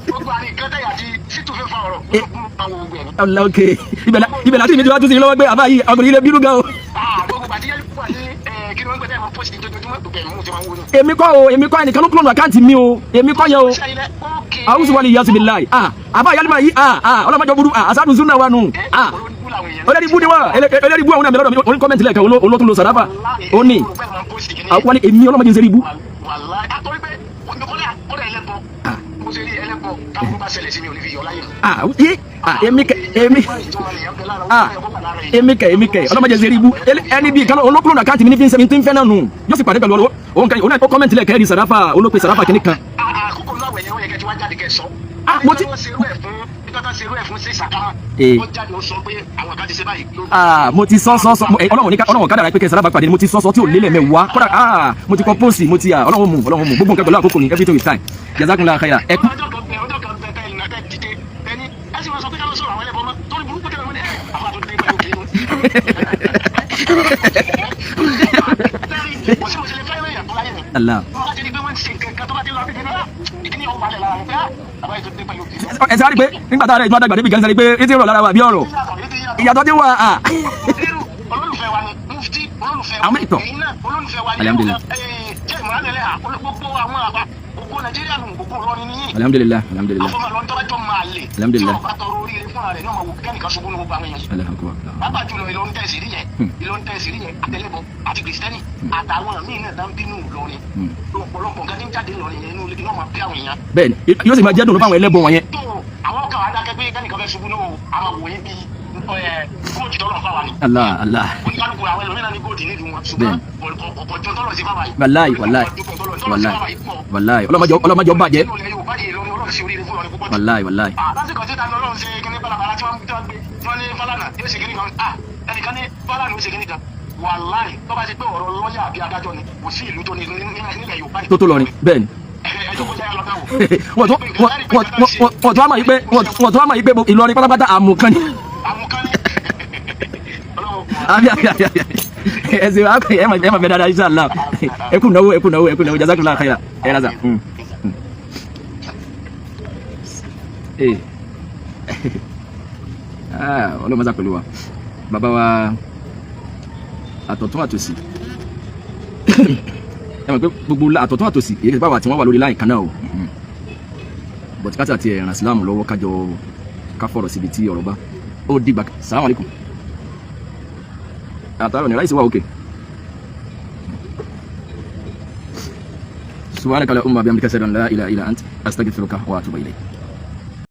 Gbogbo àárín kẹ́tẹ́ àti sítú fẹ́ fa ọ̀rọ̀. Àwọn gbogbo ẹ̀ ní. Allah, ok, ibẹ̀ láti mi ti wá tún sí lọ́wọ́ pé àbá yìí ọkùnrin ilé bínú gan o. Gbogbo àti yẹn wà ní kí ni wọ́n ń pẹ́ tẹ́ ẹ̀ máa post ojoojúmọ́, gbogbo ẹ̀ mú ti máa ń wọnú. Èmi kọ́ o, èmi kọ́, ẹnìkan ló clone account mi o, èmi kọ́ yẹn o. Ṣé ilẹ̀ ókè. Àwùjọ wàlẹ̀ yasù billahi, ah, àbá yálùmá yìí, ah, ah, ọlọ́mọdé burú, ah, asadu sunna wa nù, ah, olórí bú ni wọn, olórí bú àwọn náà mi lọ́dọ̀ mi oní comment lẹ́ẹ̀kan olótún lo sàdáfà ó ní wọ́n ní èmi ọlọ́mọdé ń ṣe rí ibú. Wàláì, àtọ́rí pé kọ́lẹ̀ ẹlẹ́bọ. Mo ṣe rí ẹlẹ́bọ káwọn bá ṣẹlẹ̀ sí mi ò ní fi yọ láyé mi. Ah, yé, ah, èmi kẹ, èmi, ah, èmi kẹ, èmi kẹ, ọlọ́mọdé ń ṣe rí ibú. Ẹni bíi kan olókùnrin account mi ní fi ń sẹ́mi tí ń fẹ́ náà nù, yóò sì pàdé pẹ̀lú ọlọ́wọ́ òun kan, òun náà ó comment lẹ́ẹ̀kan rí sàdáfà olópe sàdáfà kìíní kan. Àkókò náà wẹ̀yẹ̀ wọ́n yẹ kẹ́ tí wọ́n jáde kẹ́ sọ. Ah, mo ti- Wọ́n ṣerú ẹ̀ fún nígbà ṣerú ẹ̀ fún sí sàkámà. Eh. Wọ́n jáde ó sọ pé àwọn kan ti ṣe báyìí. Ah, mo ti sọ sọ sọ, Ọlọ́run ní ká Ọlọ́run kádàrá pé kẹsàn-án alábàápàdé ni mo ti sọ sọ tí ò lélẹ̀ mẹ́wàá kódà. Ah, mo ti kọ post, mo ti, ah, Ọlọ́run mú, Ọlọ́run mú gbogbo nǹkan pẹ̀lú àkókò ní, everything with time. Jazakumullahu khaira, ẹ kú. Ọjọ́ kan bẹ, ọjọ́ kan bẹ tẹ́ ìnà tẹ́ dìde ẹni ẹ sì máa sọ pé ká ló sọ̀rọ̀ àwọn ẹlẹ́bọ mọ́ torí burúkú tẹ̀lé wọn ní ẹ̀ àwọn àtúndé pẹ̀lú kìíní. Kò sí mo ṣe lè fẹ́ ìròyìn àtúnláyé mi. Allah. Wọ́n bá ti rí pé wọ́n ń ṣe nǹkan kan tó bá ti lọ sí ìdílé ìdílé ọ̀hún balẹ̀ lára wọn pé àbáyé tó dé pẹ̀lú kìíní. Ẹ sáré pé nígbà tá a rẹ̀ ìjọba dàgbà débi kan, sáré pé etí rọ̀ lára wa bí ọ̀rọ̀ ìyàtọ̀ tí wà á. Olólùfẹ́ wa ni mufti, olólùfẹ́ wa Àwọn ìtọ̀. ẹ̀yin náà olólùfẹ́ wa ni. Alhamdulillah. Jẹ́ ìmọ̀lẹ́lẹ́ gbogbo àwọn àbá gbogbo Nàìjíríà nù, gbogbo Ìlọrin nìyí. Alhamdulillah, alhamdulillah. Àfọmọ lọ tọ́jọ́ máa lè. Alhamdulillah. Tí ọba tọrọ oríire fúnra rẹ̀ ní ọmọ wò kẹ́nìkan ṣubú ní gbogbo àwọn èèyàn yìí. Allahu akbar. Pápá jùlọ Ìlọrin tẹ̀sí rí yẹn, Ìlọrin tẹ̀sí rí yẹn, àtẹlẹ́bọ àti kìrìsìtẹ́nì àtàwọn míì náà dá ń bínú Ìlọrin. Ọ̀pọ̀lọpọ̀ nǹkan tí ń jáde Ìlọrin yẹn, inú ilé náà máa bí àwọn èèyàn. Bẹ́ẹ̀ni, yóò sì máa jẹ́ dùn fáwọn ẹlẹ́bọ wọn yẹn. Tó àwọn kan wà dákẹ́ pé kẹ́nìkan fẹ́ ṣubú náà, àwọn wòye bíi góòtù tọ́lọ̀ fáwa ni. Allah, Allah. Oníkálukú àwọn ẹlòmíràn ní góòtù nílùú wọn, ṣùgbọ́n ọ̀pọ̀ tọ́lọ̀ sí fáwa yìí. Wàláì, wàláì, wàláì, wàláì, ọlọ́mọdé, ọlọ́mọdé ó bàjẹ́. Wàláì, wàláì. Lásìkò tí ta lọ́lọ́run ṣe kíní balabala tí wọ́n gbé tí wọ́n ní Fálànà yóò ṣe kíní kan, ẹnìkan ní Fálànà yóò ṣe kíní kan, wàláì, tó bá ṣe pé ọ̀rọ̀ lọ́ọ̀yà àbí adájọ́ ni, kò sí ìlú tó ní nílẹ̀ Yorùbá yìí. Tó tó lọrin bẹ́ẹ̀ni. Ẹjọ́ kó jẹ́ lọ́dọ̀ wò. Wọ́n tó wá mọ̀ yí pé wọ́n tó wá mọ̀ yí pé Ìlọrin pátápátá àmùkan ni. Àmukán ní ọlọ́wọ́ kù wá. Àbí àbí àbí àbí, ẹ ṣe wá ẹ mà, ẹ mà bẹ dáadáa, inshallah. Ẹ kú náwó, ẹ kú náwó, ẹ kú náwó. Jazakumullahu khaira, ẹ rasa. Ee, ah, ọlọ́mọdé pẹ̀lú wa, bàbá wa àtọ̀tún àtòsì. Ẹ mọ̀ pé gbogbo àtọ̀tún àtòsì èyí kìí báwa tí wọ́n wà lórí line kan náà o, but káṣí àti ẹ̀ràn sílámù lọ́wọ́, kájọ ká fọ̀rọ̀ síbi tí ọ̀rọ̀ bá ó dìgbà. Sàlámù alaykum. Àtàrọ̀ ní ráìsì wà òkè. Subhanaka allahumma bihamdika, ashhadu an la ilaha illa ant, astaghfiruka wa atubu ilayk.